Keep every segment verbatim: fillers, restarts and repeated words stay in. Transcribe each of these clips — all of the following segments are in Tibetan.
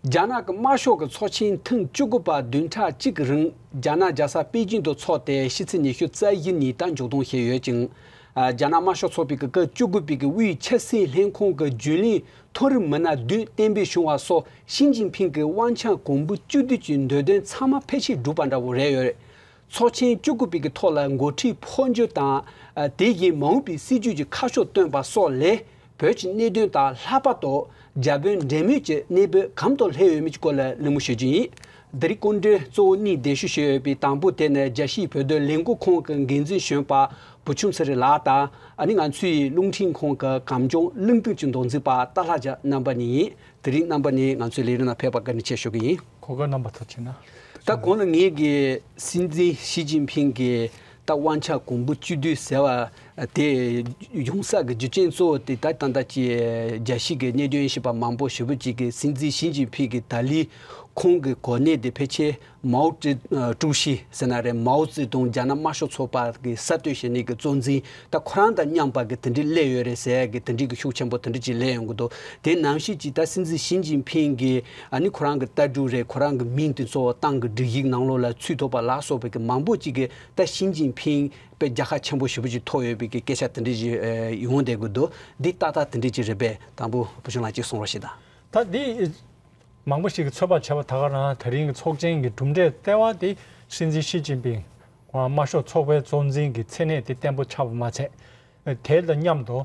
རྒྱ་ནག་གི་དམར་ཤོག་གི་ཚོགས་ཆེན་ཐེངས་བཅུ་དགུ་པ་བདུན་ཕྲག་གཅིག་གི་རིང་རྒྱ་ནག་རྒྱལ་ས་པེ་ཅིང་དུ་འཚོགས་ཏེ་ཕྱི་ཚེས་ཉི་ཤུ་རྩ་བཞི་ཉིན་ད་མཇུག་སྡོམ་བྱས་ཡོད་ཅིང་། ཨ། རྒྱ་ནག་དམར་ཤོག་ཚོགས་པའི་གི་སྐབས་བཅུ་དགུ་པའི་གི་དབུས་ཆབ་སྲིད་ལྷན་ཁང་གི་རྒྱུན་ལས་མཐོ་རིམ་མི་སྣ་བདུན་གཏན་འབེབས་བྱུང་བ་སོགས་ཞི་ཅིན་ཕིང་གི་དབང་ཆ་གོང་བུ་བཅུ་བསྡུས་ཀྱི་འདོད་དོན་ཚང་མ་ཕལ་ཆེར་འགྲུབ་པ་འདྲ་བོ་རེད་ཡོད་རེད། ཚོགས་ཆེན་བཅུ་དགུ་པའི་གི་ཐོག་ལ་འགོ་ཁྲིད་འཕོ་འགྱུར་དང་། ཨ། དེ་བཞིན་མ་འོངས་པའི་སྲིད་ཇུས་ཀྱི་ཁ་ཕྱོགས་སྟོན་པ་སོགས་ལས། བོད་ཀྱི་གནད་དོན་དང་ལྷག་པར་དུ་རྒྱ་བོད་འབྲེལ་མོལ་གྱི་གནས་བབ་གང་དུ་སླེབས་ཡོད་མེད་ཀྱི་སྐོར་ལ་གླེང་མོལ་ཞུ་རྒྱུ་ཡིན། འདི་རིང་སྐུ་མགྲོན་གཙོ་བོ་གཉིས་གདན་ཞུ་ཞུས་ཡོད་པའི་དང་པོ་དེ་ནི་རྒྱལ་སྤྱིའི་བོད་དོན་ལས་འགུལ་ཁང་གི་འགན་འཛིན་གཞོན་པ་བུ་ཆུང་ཚེ་རིང་ལགས་དང་། ཨ་ནི་ང་ཚོའི་རླུང་འཕྲིན་ཁང་གི་གངས་ལྗོངས་གླིང་སྟེང་གི་མདོ་འཛིན་པ་སྟག་ལྷ་རྒྱལ་རྣམ་པ་གཉིས་ཡིན། དེ་རིང་རྣམ་པ་གཉིས་ང་ཚོའི་ལས་རིམ་ནང་ཕེབས་པར་བཀའ་དྲིན་ཆེ་ཞུ་གི་ཡིན། གོ་སྐབས་གནང་བར་ཐུགས་རྗེ་གནང་། ད་གོང་ལ་ངེད་ཀྱིས་སྲིད་འཛིན་ཞི་ཅིན་ཕིང་གི་ད་དབང་ཆ་གོང་བུ་བཅུ་བསྡུས་ཟེར་བ་དེ་ཡོང་ས་གི་རྒྱུ་རྐྱེན་གཙོ་བོ་དེ་ད་ད་ལྟ་ཀྱི་རྒྱལ་སྤྱི་གི་གནད་དོན་ཞེས་པ་མང་པོ་ཞེ་པོ་ཅིག་གི་སྲིད་འཛིན་ཞི་ཅིན་ཕིང་གི་ད་ལི་ཁོང་གི་གོ་གནས་དེ་ཕལ་ཆེར་མའོ་ཀྲུའུ་ཀྲུའུ་ཞི་ཟེར་ན་རེད། མའོ་ཙེ་ཏུང་རྒྱ་ནག་དམར་ཤོག་ཚོགས་པ་གི་གསར་གཏོད་བྱས་ནས་གི་གཙོ་འཛིན་ད་ཁོ་རང་དང་མཉམ་པ་གི་དེ་འདྲའི་སླེབས་ཡོད་རེད་ཟེར་གི་དེ་འདྲའི་གི་ཤུགས་ཆེན་པོ་དེ་འདྲ་ཅིག་སླེབས་ཡོང་གི་འདུག་དེ་ནང་བཞིན་ཅིག་ད་སྲིད་འཛིན་ཞི་ཅིན་ཕིང་གི་ཨ་ནི་ཁོ་རང་གི་ལྟ་གྲུབ་རེད། ཁོ་རང་གི་མིང་དེ་ཚོ་ཏང་གི་སྒྲིག་ཡིག་ནང་ལོགས་ལ་ཚུད་ཐུབ་པ་ལ་སོགས་པའི་གི་མང་པོ་ཅིག་གི་ད་ཞི་ཅིན་ཕིང་དཔེ་རྒྱལ་ཁ་ཆེན་པོ་ཞེ་པོ་ཅིག་ཐོབ་ཡོད་པའི་གི་སྐད་ཆ་དེ་འདྲ་ཅིག་ཨ་ཡོང་བསྡད་གི་འདུག་འདི་ཏག་ཏག་དེ་འདྲ་ཅིག་རེད་པས། དང་པོ་བུ་ཆུང་ལགས་ཅིག་གསུང་རོགས་ཞེས་དང་། ད་འདི་མང་པོ་ཞིག་གིས་ཚོད་དཔག་བྱས་པ་ད་ག་རང་དེ་རིང་གི་ཚོགས་ཆེན་གྱི་གྲུབ་འབྲས་ལྟེ་བ་དེ་སྲིད་འཛིན་ཞི་ཅིན་ཕིང་ཁོང་དམར་ཤོག་ཚོགས་པའི་གཙོ་འཛིན་གྱི་མཚན་གནས་དེ་བརྟན་པོ་ཆགས་པ་མ་ཚད། དེ་དང་མཉམ་དུ་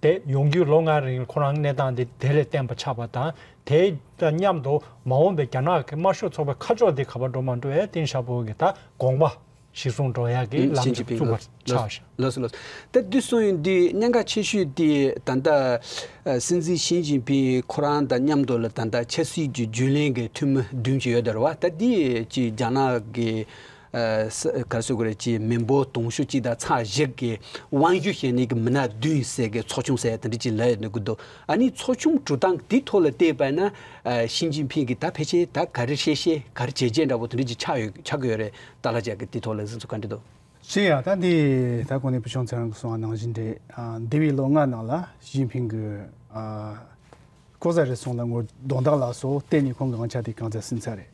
དེ་ཡོང་རྒྱུའི་ལོ་ལྔའི་རིང་ཁོ་རང་གནས་སྟངས་དེ་དེ་ལས་བརྟན་པ་ཆགས་པ་དང་། དེ་དང་མཉམ་དུ་མ་འོངས་པའི་རྒྱ་ནག་གི་དམར་ཤོག་ཚོགས་པའི་ཁ་ཕྱོགས་དེ་ག་པར་འགྲོ་མ་འགྲོ་བའི་གཏིང་ཟབ་པོ་གི་ད་དགོངས་པ་གཞིར་བཟུང་འགྲོ་ཡག་གི་ཨུ། ལམ་ཞི་ཅིན་དེ་ཕིང་བཙུགས་པར་ལགས། ཆགས་ཤིང་། ལགས་སོ་ལགས་སོ། ད་འདི་གསུངས་ཡོད་འདི་གནད་འགག་ཆེ་ཤོས་དེ་ད་ལྟ་ཨ་སྲིད་འཛིན་ཞི་ཅིན་ཕིང་ཁོ་རང་དང་མཉམ་དུ་ལ་ད་ལྟ་ཆབ་སྲིད་ཀྱི་རྒྱུན་ལས་ཀྱི་འཐུས་མི་བདུན་ཅིག་ཡོད་དེ་རེད་བ། ད་འདི་ཅིག་རྒྱ་ནག་གི་ཨ་ས་ག་རེ་ཟེར་དགོས་རེད། ཅིག་མི་འབོར་དུང་ཕྱུར་གཅིག་དང་ཚེག་བཞི་གི་དབང་སྒྱུར་བྱས་ནས་ཀྱི་མི་སྣ་བདུན་ཟེར་གི་ཚོགས་ཆུང་ཟེར་དེ་འདྲ་ཅིག་ལབ་ཡོད་འདུག་གི་འདུག་ཨ་ནི་ཚོགས་ཆུང་གྲུབ་སྟངས་འདི་ཐོག་ལ་བལྟས་པ་ན་ཨ་ཞི་ཅིན་ཕིང་གིས་ད་ཕལ་ཆེར་ད་ག་རེ་བཤད་བཤད་ག་རེ་བྱས་བྱས་འདྲ་པོ་དེ་འདྲ་ཅིག་ཆགས་ཡོད་ཆགས་ཀྱི་ཡོད་རེད། ཏཱ་ལ་རྒྱ་གི་འདི་ཐོག་ལ་གཟིགས་ཚུལ་ག་འདྲ་འདུག་ཅི་ཡང་ད་འདི་ད་གོང་ནས་བུ་ཆུང་ཚེ་རིང་གིས་གསུངས་པ་ནང་བཞིན་རེད། ཨ་འདས་པའི་ལོ་ལྔ་ནང་ལ་ཞི་ཅིན་ཕིང་གི་ཨ་ལྐོག་ཟ་རུལ་སུངས་ལ་ངོ་རྡུང་རྡེག་ལ་སོགས་བརྟེན་ནས་ཁོང་གི་དབང་ཆ་དེ་གང་ཚད་ཟིན་ཚར་རེད།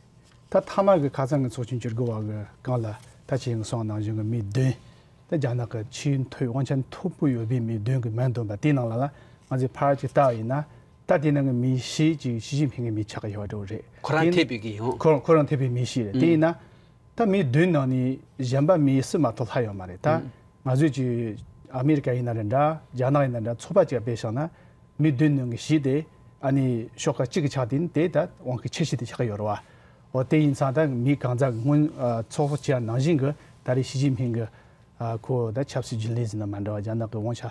ད་མཐའ་མ་གི་ཁ་སང་གི་ཚོགས་ཆེན་བཅུ་དགུ་པ་གི་སྒང་ལ་ད་ཁྱེད་རང་གིས་གསུངས་པ་ནང་བཞིན་གི་མི་བདུན། ད་རྒྱ་ནག་གི་ཆེས་མཐོའི་དབང་ཆ་མཐོ་པོ་ཡོད་པའི་མི་བདུན་གི་མིང་བཏོན་པ་དེའི་ནང་ལ་ལ་ང་ཚོས་ཕར་ཅིག་ལྟ་བ་ཡིན་ན། ད་དེའི་ནང་གི་མི་བཞི་ཅིག་ཞི་ཅིན་ཕིང་གི་མི་ཆགས་ཀྱི་ཡོད་འགྲོ་རེད། ཁོ་རང་དེ་ཐེ་བའི་གི་ཡང་། ཁོ་ཁོ་རང་ཐེ་བའི་མི་བཞི་རེད། དེ་ཡིན་ན། ད་མི་བདུན་ནང་ནས་གཞན་པ་མི་གསུམ་མ་གཏོགས་ལྷག་ཡོད་མ་རེད། ད་ང་ཚོས་ཀྱི་ཨ་མི་རི་ཀ་ཡིན་ན་རེད་འདྲ། རྒྱ་ནག་ཡིན་ན་འདྲ། ཚོགས་པ་གཅིག་དཔེ་བཞག་ན་མི་བདུན་ནང་གི་བཞི་དེ་ཨ་ནི་ཤོག་ཁག་གཅིག་གི་ཆགས་དེ་ནི་དེ་ད་དབང་གི་ཆེ་ཤོས་དེ་ཆགས་ཀྱི་ཡོད་རེད་བ། འོ་དེ་ཡིན་ཙང་ད་མི་གང་ཟག་སྔོན་ཚོགས་གཙོ་བྱས་ནང་བཞིན་གི་ད་རེས་ཞི་ཅིན་ཕིང་གི་ཁོ་ད་ཆབ་སྲིད་རྒྱུན་ལས་ཟིན་ན་མ་འདྲ་བ་རྒྱ་ནག་གི་དབང་ཆ་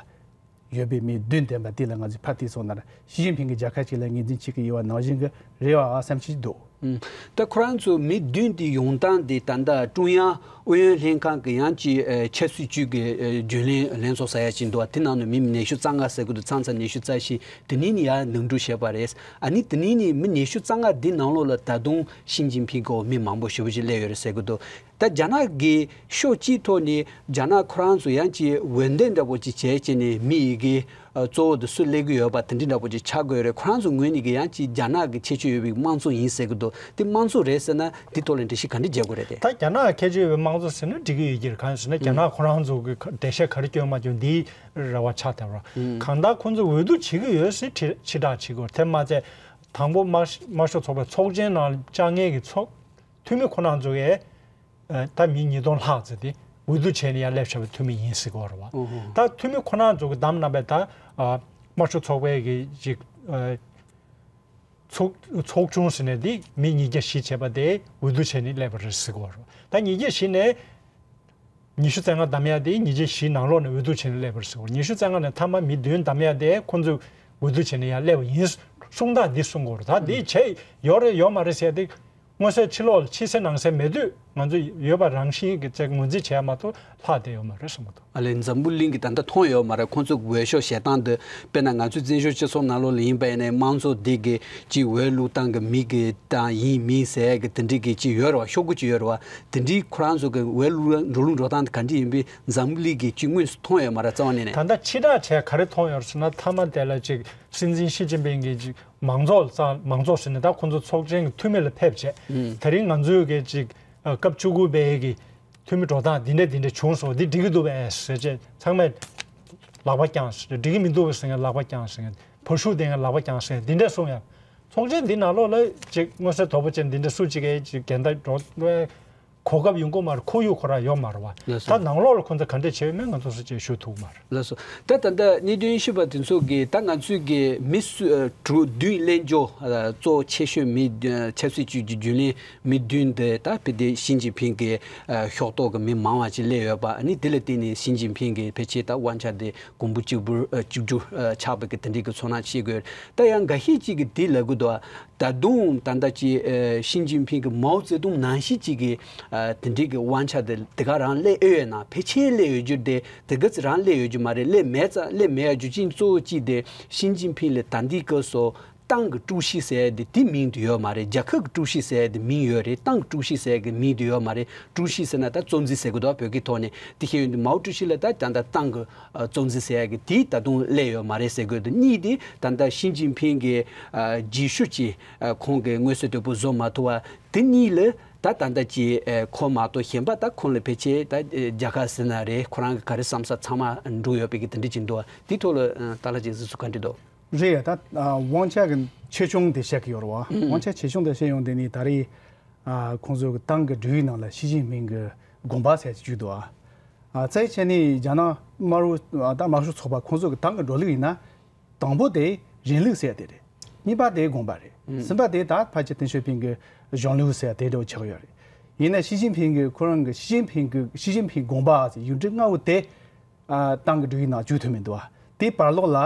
ཡོད་པའི་མི་བདུན་ལྡན་པ་དེ་ལ་ང་ཚོས་ཕར་བལྟས་སོང་ན་ཞི་ཅིན་ཕིང་གིས་རྒྱལ་ཁབ་ཅིག་ལ་ངོས་འཛིན་བྱེད་ཀྱི་ཡོད་པ་ནང་བཞིན་གྱི་རེད་པ་བསམ་གྱི་འདུག་ཨུམ། ད་ཁོ་རང་ཚོ་མི་བདུན་དེ་ཡོང་སྟངས་དེ་ད་ལྟ་ཀྲུང་དབྱང་ཨུ་ཡོན་ལྷན་ཁང་གི་ཡང་ཅིག་ཨ་ཆབ་སྲིད་ཅུས་ཀྱི་ཨ་རྒྱུན་ལས་ལྷན་ཚོགས་ཟེར་ཡ་ཅིག་འདུག་པ། དེ་ནང་ནས་མི་ཉི་ཤུ་རྩ་ལྔ་ཟེར་གི་འདུག་མཚམས་མཚམས་ཉི་ཤུ་རྩ་བཞི། དེ་ནས་ནི་ཡར་ནང་འཁྲུག་བྱས་པ་རེད། ཨ་ནི་དེ་ནས་ནི་མི་ཉི་ཤུ་རྩ་ལྔ་འདི་ནང་ལོགས་ལ་ད་དུང་ཞི་ཅིན་ཕིང་གི་འོག་མི་མང་པོ་ཞེ་པོ་ཅིག་སླེབས་ཡོད་རེད་ཟེར་གི་འདུག་ད་རྒྱ་ནག་གི་ཕྱོགས་གཅིག་ཐོག་ནས་རྒྱ་ནག་ཁོ་རང་ཚོ་ཡང་ཅིག་འོས་འདེམས་འདྲ་པོ་ཅིག་བྱས་བྱས་ནས་མི་ཡི་གེ་ཨ་གཙོ་བོ་དེ་སུ་སླེབས་ཀྱི་ཡོད་པ་དེ་འདྲ་འདྲ་པོ་ཅིག་ཆགས་ཀྱི་ཡོད་རེད། ཁོ་རང་ཚོ་ངོས་ནས་ཀྱི་ཡང་ཅིག་རྒྱ་ནག་གི་ཁྱད་ཆོས་ཡོད་པའི་དམངས་གཙོ་ཡིན་ཟེར་གི་འདུག་དེ་དམངས་གཙོ་རེད་ཟེར་ན་དེ་ཐོག་ལ་འགྲེལ་བཤད་ག་འདྲ་རྒྱག་དགོས་རེད་དེ། ད་རྒྱ་ནག་ཁྱད་ཆོས་ཡོད་པའི་དམངས་གཙོ་ཟེར་ན་འགྲིག་གི་ཡོད་ཀྱི་རེད། གང་ཟེར་ན་རྒྱ་ནག་ཁོ་རང་ཚོ་གི་འགྲེལ་བཤད་ག་རེ་སྐྱོན་མ་སྐྱོན་འདིའི་རེ་བ་ཆགས་བསྡད་པ་རེད། གང་ལྟར་ཁོང་ཚོ་འོས་བསྡུ་བྱེད་ཀྱི་ཡོད་ཟེར་ཁྲི་ཁྲི་ཕྲག་བྱེད་དགོས་དེ་མ་ཚད། དང་པོ་དམར་དམར་ཤོག་ཚོགས་པའི་ཚོགས་ཆེན་ནང་བཅར་མཁན་གྱི་ཚོགས་འཐུས་མི་ཁོ་རང་ཚོ་གིས་ཨ་ད་མི་ཉིས་སྟོང་ལྷག་ཙམ་དེ་འོས་བསྡུ་བྱས་ནས་ཡར་སླེབས་བཞག་པའི་འཐུས་མི་ཡིན་ཟེར་གྱི་ཡོད་རེད་བ། ཨོ་ཧོ། ད་འཐུས་མི་ཁོ་རང་ཚོ་གིས་བདམས་གནང་པའི་ད་ཨ་དམར་ཤོག་ཚོགས་པའི་གི་ཅིག་ཨ་ཚོགས་ཚོགས་ཆུང་ཟེར་ནས་དེ་མི་ཉིས་བརྒྱ་བཞི་བྱས་པ་དེ་འོས་བསྡུ་བྱས་ནས་སླེབས་པ་རེད་ཟེར་གྱི་ཡོད་རེད་བ། ད་ཉིས་བརྒྱ་བཞི་ནས་ཉི་ཤུ་རྩ་ལྔ་བདམས་ཡ་དེ་ཉིས་བརྒྱ་བཞིའི་ནང་ལོགས་ནས་འོས་བསྡུ་བྱས་ནས་སླེབས་པ་རེད་ཟེར་གྱི་ཡོད་རེད། ཉི་ཤུ་རྩ་ལྔ་ནས་མཐའ་མ་མི་བདུན་བདམས་ཡ་དེ་ཁོང་ཚོས་འོས་བསྡུ་བྱས་ནས་ཡར་སླེབས་པ་ཡིན་གསུངས་སྟངས་འདི་གསུང་གི་ཡོད་རེད། ད་འདི་བྱས་ཡོད་རེད་ཡོད་མ་རེད་ཟེར་ཡ་དེ་མངོན་གསལ་ཕྱི་ལོགས་ལ་ཕྱི་གསལ་ནང་གསལ་མེད་དུས་ ང་ཚོ་ཡོད་པ་རང་བཞིན་གྱི་ཅིག་ངོས་འཛིན་བྱས་མ་གཏོགས་ལྷག་བསྡད་ཡོད་མ་རེད་བསམ་གྱི་འདུག། ཨ་ལས། འཛམ་བུ་གླིང་གི་ད་ལྟ་མཐོང་ཡོད་མ་རེད། ཁོང་ཚོ་འོས་ཤོག་བཞེས་སྟངས་དེ། དཔེར་ན་ང་ཚོའི་བཙན་བྱོལ་སྤྱི་ཚོགས་ནང་ལོགས་ལ་ཡིན་པ་ཡིན་ནའི་དམངས་གཙོ་དེ་གི་ཅིག་འོས་བླུག་སྟངས་ཀྱི་མི་གི་དང་ཡིན་མིན་ཟེར་གི་དེ་འདྲའི་གི་ཅིག་ཡོད་རེད་བ། ཤོག་གུ་ཅིག་ཡོད་རེད་བ། དེ་འདྲའི་ཁོ་རང་ཚོ་གི་འོས་བླུག་འགྲོ་ལུགས་འགྲོ་སྟངས་དེ་ག་འདྲ་ཡིན་པའི་འཛམ་བུ་གླིང་གི་ཅིག་དངོས་སུ་མཐོང་ཡོད་མ་རེད། རྩ་བ་ནས་ནས། ད་ལྟ་ཕྱི་བསྒྲགས་བྱས་ག་རེ་མཐོང་ཡོད་ཟེར་ན། མཐའ་མ་དེ་ལ་ཅིག་སྲིད་འཛིན་ཞི་ཅིན་ཕིང་གིས་ཅིག་མང་ཚོགས་ལ་སྩང་། མང་ཚོགས་ཟེར་ནས་ད་ཁོང་ཚོ་ཚོགས་ཆེན་གྱི་འཐུས་མི་ལ་ཕེབས་བྱས། ཨུམ། དེ་རིང་ང་ཚོའི་གི་ཅིག་ཨ་སྐབས་བཅུ་དགུ་པའི་གི་འཐུས་མི་འགྲོ་སྟངས་འདི་འདྲ་འདི་འདྲ་བྱུང་སོང་། འདི་འགྲིག་གི་འདུག་པས་ཟེར་བྱས་ཚང་མས་ལག་པ་བརྐྱངས། འགྲིག་གི་མི་འདུག་པས་ཟེར་མཁན་ལག་པ་བརྐྱངས་ཟེར་མཁན། བར་ཤུགས་ལྡན་མཁན་ལག་པ་བརྐྱངས་ཟེར་མཁན་འདི་འདྲ་གསུངས་ཡ། ཚོགས་ཆེན་འདི་ནང་ལོགས་ལ་ཅིག་མངོན་གསལ་དོད་པོ་ཅན་འདི་འདྲ་སུ་གཅིག་གིས་ཅིག་འགལ་ཟླ་འགྲོ་བའི་གོ་སྐབས་ཡོང་གི་མ་རེད། ཁོར་ཡུག་ཁོ་རང་ཡོད་མ་རེད་བ། ལགས་སོ། ད་ནང་ལོགས་ལ་ཁོ་ཚོ་ག་འདྲ་བྱས་ཡོད་མེད་ང་ཚོ་སུ་གཅིག་ཞུ་ཐུབ་མ་རེད། ལགས་སོ། ད་ད་ལྟ་གནད་དོན་ཞུས་པ་དེ་ཚོ་གིས་ད་ང་ཚོའི་གི་མི་སུ་ཨ་དྲུག་བདུན་གླེང་རྒྱུ། ཨ་གཙོ་བོ་ཆེ་ཤོས་མི་ཨ་ཆབ་སྲིད་ཅུས་ཀྱི་རྒྱུན་ལས་མི་བདུན་དེ་ད་དཔེ་དེ་ཞི་ཅིན་ཕིང་གི་ཨ་ཕྱོགས་གཏོགས་ཀྱི་མི་མང་བ་ཅིག་སླེབས་ཡོད་པ། ཨ་ནི་དེ་ལ་བརྟེན་ནས་ཞི་ཅིན་ཕིང་གི་ཕལ་ཆེར་ད་དབང་ཆ་དེ་གོང་བུ་གཅིག་པུ་ཨ་གཅིག་གྱུར་ཨ་ཆགས་པའི་གི་དེ་འདྲའི་གི་ཚོར་སྣང་བྱེད་དགོས། ད་ཡང་འགའ་ཤས་ཅིག་གིས་དེ་ལབ་གི་འདུག། ད་དུང་ད་ལྟ་ཅིག་ཨ་ཞི་ཅིན་ཕིང་གི་མའོ་ཙེ་ཏུང་ནང་བཞིན་ཅིག་གི་ཨ་དེ་འདྲའི་གི་དབང་ཆ་དེ་དེ་ག་རང་སླེབས་ཨེ་ཡོད་ན། ཕལ་ཆེར་སླེབས་ཡོད་རྒྱུ་དེ་དེ་ག་ཚོད་རང་སླེབས་ཡོད་རྒྱུ་མ་རེད། སླེབས་མེད་ཙང་། སླེབས་མེད་ཡ་རྒྱུ་རྐྱེན་གཙོ་བོ་གཅིག་དེ་ཞི་ཅིན་ཕིང་ལ་ད་ལྟའི་སྐབས་སུ་ཏང་གི་ཀྲུའུ་ཞི་ཟེར་ཡ་དེ་དེ་མིང་དུ་ཡོད་མ་རེད། རྒྱལ་ཁབ་ཀྱི་ཀྲུའུ་ཞི་ཟེར་ཡ་དེ་མིང་ཡོད་རེད། ཏང་གི་ཀྲུའུ་ཞི་ཟེར་ཡ་གི་མིང་དུ་ཡོད་མ་རེད། ཀྲུའུ་ཞི་ཟེར་ན་ད་གཙོ་འཛིན་ཟེར་གི་འདུག་བོད་སྐད་ཐོག་ནས། དེ་བྱས་ཡོད་དུས་མའོ་ཀྲུའུ་ཞི་ལ་ད་ད་ལྟ་ཏང་གི་ཨ་གཙོ་འཛིན་ཟེར་ཡ་གི་དེ་ད་དུང་སླེབས་ཡོད་མ་རེད་ཟེར་དགོས་འདུག། གཉིས་དེ་ད་ལྟ་ཞི་ཅིན་ཕིང་གི་ཨ་རྗེས་ཤུལ་གྱི་ཨ་ཁོང་གི་མངོན་གསལ་དོད་པོ་བཟོ་མ་ཐུབ་པ་དེ་གཉིས་ལ་ད་ད་ལྟ་ཀྱི་ཨ་ཁོ་མ་གཏོགས་གཞན་པ་ད་ཁོང་ལ་ཕལ་ཆེར་ད་ཨ་རྒྱལ་ཁ་ཟེར་ན་རེད། ཁོ་རང་གི་ག་རེ་བསམ་ས་ཚང་མ་འགྲུབ་ཡོད་པའི་གི་དེ་འདྲ་ཅིག་འདུག། དེའི་ཐོག་ལ་ཨ་ཏཱ་ལགས་ཀྱི་གཟིགས་ཚུལ་ག་འདྲ་འདུག། རེད་ཡ། ད་ཨ་དབང་ཆ་གི་ཆེ་ཆུང་དེ་བཤད་གི་ཡོད་རེད་བ། ཨང་། དབང་ཆ་ཆེ་ཆུང་དེ་བཤད་ཡོང་དུས་ནི་ད་རེས་ཨ་ཁོང་ཚོ་གི་ཏང་གི་སྒྲིག་ཡིག་ནང་ལ་ཞི་ཅིན་ཕིང་གི་དགོངས་པ་ཟེར་ཅིག་བཅུག་འདུག་ཨ། ཨ་རྩ་ཆེ་ནི་རྒྱ་ནག་དམར་པོ་ཨ་ད་དམར་ཤོག་ཚོགས་པ་ཁོང་ཚོ་གི་ཏང་གི་འགྲོ་ལུགས་ཡིན་ན། དང་པོ་དེ་རིང་ལུགས་ཟེར་ཡ་དེ་རེད། གཉིས་པ་དེ་དགོངས་པ་རེད། ཨང་། གསུམ་པ་དེ་ད་ཕལ་ཆེར་ཏེང་ཞའོ་ཕིང་གི་གཞུང་ལུགས་ཟེར་ཡ་དེ་འདྲ་བོ་ཆགས་ཡོད་རེད། ཡིན་ན་ཞི་ཅིན་ཕིང་གི་ཁོ་རང་གི་ཞི་ཅིན་ཕིང་གི་ཞི་ཅིན་ཕིང་དགོངས་པ་ཟེར་ཡིག་འབྲུ་ལྔ་བོ་དེ་ཨ་ཏང་གི་སྒྲིག་ཡིག་ནང་བཅུག་ཐུབ་མི་འདུག་ཨ། དེའི་བར་ལོགས་ལ་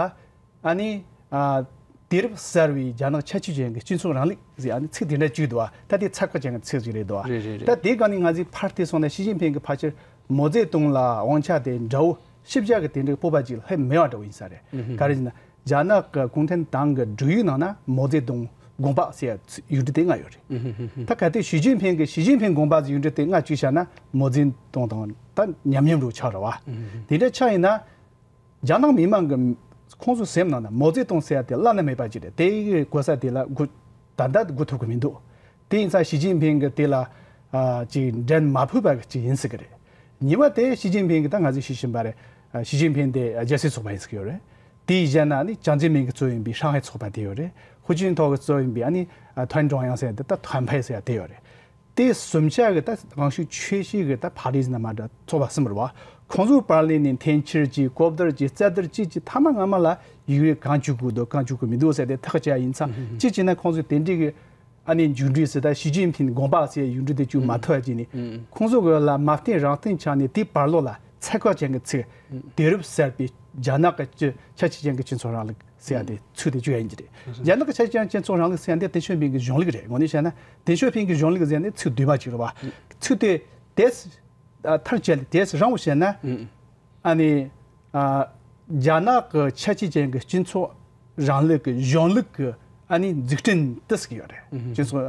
ཨ་ནི་ཨ་དུས་རབས་གསར་བའི་རྒྱ་ནག་ཁྱད་ཆོས་ཅན་གྱི་སྤྱི་ཚོགས་རིང་ལུགས་ཟེར་ཨ་ནི་ཚིག་དེ་འདྲ་བཅུག་འདུག་ཨ། ད་དེ་ཚ་ཁ་ཅན་གྱི་ཚིག་ཅིག་རེད་འདུག་ཨ། རེད་རེད་རེད། ད་དེའི་སྒང་ནས་ང་ཚོས་ཕར་བལྟས་སོང་ན་ཞི་ཅིན་ཕིང་གི་ཕལ་ཆེར་མའོ་ཙེ་ཏུང་ལ་དབང་ཆ་དེ་འདྲ་བོ་ཞིབ་ཆ་གི་དེ་འདྲའི་སྤོབས་པ་ཅིག་སླེབས་མེད་པ་འདྲ་བོ་ཡིན་ས་རེད། ཨུ་ཧུ། ག་རེ་ཟེར་ན། རྒྱ་ནག་གི་གུང་ཁྲན་ཏང་གི་སྒྲིག་ཡིག་ནང་ན་མའོ་ཙེ་ཏུང་དགོངས་པ་ཟེར་ཡ་ཡིག་འབྲུ་དེ་ལྔ་ཡོད་རེད། ཨུ་ཧུ་ཧུ་ཧུ། ད་གལ་ཏེ་ཞི་ཅིན་ཕིང་གི་ཞི་ཅིན་ཕིང་དགོངས་པ་ཟེར་ཡིག་འབྲུ་དེ་ལྔ་བཅུག་བཞག་ན་མའོ་ཙེ་ཏུང་དང་ད་མཉམ་མཉམ་རུ་ཆགས་རེད་བ། ཨུ་ཧུ་ཧུ། དེ་འདྲ་ཆགས་ཡིན་ན། རྒྱ་ནག་མི་མང་གི་ཁོང་ཚོའི་སེམས་ནང་ན་མའོ་ཙེ་ཏུང་ཟེར་ཡ་དེ་བླ་ན་མེད་པ་ཅིག་རེད། དེ་གི་གོ་ས་དེ་ལ་སྒུག་ད་ལྟ་སྒུག་ཐུབ་ཀྱི་མི་འདུག། དེ་ཡིན་ཙང་ཞི་ཅིན་ཕིང་གི་དེ་ལ་ཨ་ཅིག་འགྲན་མ་ཕོད་པ་ཅིག་ཡིན་སྲིད་ཀྱི་རེད། གཉིས་པ་དེ་ཞི་ཅིན་ཕིང་གི་ད་ང་ཚོས་ཤེས་བཞིན་པ་རེད། ཨ་ཞི་ཅིན་ཕིང་དེ་རྒྱལ་སྲིད་ཚོགས་པ་ཡིན་སྲིད་ཀྱི་ཡོད་རེད། དེའི་གཞན་ན་ནི་ཅང་ཙེ་མིན་གྱི་གཙོ་ཡིན་པའི་ཧྲང་ཧའེ་ཚོགས་པ་དེ་ཡོད་རེད། ཧུའུ་ཅིན་ཐའོ་གི་གཙོ་ཡིན་པའི་ཨ་ནི་ཨ་ཐོན་ཀྲུང་དབྱང་ཟེར་ཡ་དེ་ད་ཐོན་ཕའེ་ཟེར་ཡ་དེ་ཡོད་རེད། དེ་གསུམ་ཆ་གི་ད་རང་ཤུགས་ཆེ་ཤོས་གི་ད་ཕ་རི་སི་ན་མ་འདྲ་ཚོགས་པ་གསུམ་རེད་བ། ཁོང་ཚོའི་བར་ལས་ནས་འཐེན་འཁྱེར་གྱི་གོ་བསྡུར་གྱི་རྩད་བསྡུར་བཅས་ཀྱི་མཐའ་མ་སྔ་མ་ལ་ཡུན་རིང་གང་བཅུག་དགོས་འདུག་གང་བཅུག་དགོས་མི་འདུག་ཟེར་ཏེ་ཐག་བཅད་ཡིན་ཙང་། ཨུ་ཧུ་ཧུ། གཅིག་བྱས་ན་ཁོང་ཚོས་དེ་འདྲའི་གི་ཨ་ནི་མཇུག་འབྲས་ཟེར་ད་ཞི་ཅིན་ཕིང་དགོངས་པ་ཟེར་མཇུག་འབྲས་དེ་བཅུག་མ་ཐུབ་པ་བྱས་ནས། ཨུ། ཁོང་ཚོ་གི་ལ་མ་བརྟེན་རང་བརྟེན་ཆགས་ནས་དེའི་བར་ལོགས་ལ་ཚད་བཀག་ཅན་གྱི་ཚིག། ཨུ། དུས་རབས་གསར་པའི་རྒྱ་ནག་གི་ཁྱད་ཆོས་ཅན་གྱི་སྤྱི་ཚོགས་རིང་ལུགས་ཟེར་ཡ་དེ་ཚུལ་དེ་བཅོས་ཡིན་གྱི་རེད། རྒྱ་ནག་གི་ཁྱད་ཆོས་ཅན་སྤྱི་ཚོགས་རིང་ལུགས་ཟེར་ཡ་དེ་ཏེང་ཞའོ་ཕིང་གི་གཞུང་ལུགས་རེད། དངོས་གནས་བཤད་ན་ཏེང་ཞའོ་ཕིང་གི་གཞུང་ལུགས་ཟེར་ཡ་དེ་ཚིག་བསྡུས་མ་གཅིག་རེད་བ། ཚིག་དེ་དེ་མཐར་བཅད་དེ་རིང་བོ་བཤད་ན། ཨ་ནི་རྒྱ་ནག་གི་ཁྱད་ཆོས་ཅན་གྱི་སྤྱི་ཚོགས་རིང་ལུགས་ཀྱི་གཞུང་ལུགས་ཀྱི་ཨ་ནི་འཛུགས་སྐྲུན་དེ་ཟེར་གྱི་ཡོད་རེད། སྤྱི་ཚོགས་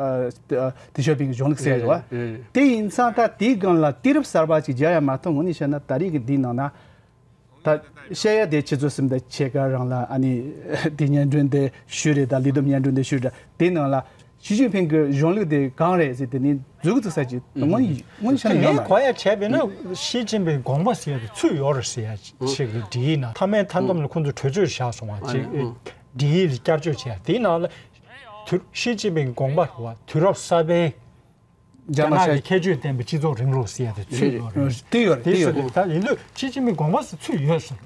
ཏེང་ཞའོ་ཕིང་གི་གཞུང་ལུགས་ཟེར་ཡ་རེད་བ། དེ་ཡིན་ཙང་ད་དེའི་སྒང་ལ་དུས་རབས་གསར་པ་ཅིག་སྦྱར་ཡ་མ་གཏོགས་དངོས་གནས་བཤད་ན་ད་རེས་ཀྱི་འདིའི་ནང་ན། ད་བཤད་ཡ་དེ་ཁྱེད་ཚོ་སེམས་ད་ཕྱེད་ཀ་རང་ལ་ཨ་ནི་དེ་སྙན་སྒྲོན་དེ་ཞུས་རེད། ད་ལས་བསྡོམས་སྙན་སྒྲོན་དེ་ཞུས་རེད། དེ་ནང་ལ་ཞི་ཅིན་ཕིང་གི་གཞུང་ལུགས་དེ་གང་རེད་ཟེར་དེ་ནི་མཛུབ་གུ་བཙུགས་ས་ཅིག་དངོས་ཡིན་དངོས་ཡིན་ཤ་ནི་ཡོད་མ་རེད། ངས་གོ་ཡ་བྱས་པས་ན་ཞི་ཅིན་ཕིང་དགོངས་པ་ཟེར་ཡ་དེ་ཚུད་ཡོད་རེད་ཟེར་ཡ་ཞིག་གི་འདི་ཡིན་ན། མཐའ་མའི་མཐའ་མཚམས་ལ་ཁོང་ཚོས་གྲོས་ཆོད་བཞག་སོང་བ་ཅིག་འདི་ཡིག་ལ་བསྐྱར་བཅོས་བྱས་ཡ་དེའི་ནང་ལ་དུ་ཞི་ཅིན་ཕིང་དགོངས་པ་རེད་བ། དུས་རབས་གསར་པའི་རྒྱ་ནག་གི་ཁྱད་ཆོས་ལྡན་པའི་སྤྱི་ཚོགས་རིང་ལུགས་ཟེར་ཡ་དེ་ཚུད་ཡོད་རེད། དེ་ཡོད་རེད། དེ་དེ་ཡོད་ཚུད་རེད། ད་ཡིན་དུས་ཞི་ཅིན་ཕིང་དགོངས་པ་ཟེར་ཚུད་ཡོད་ཟེར།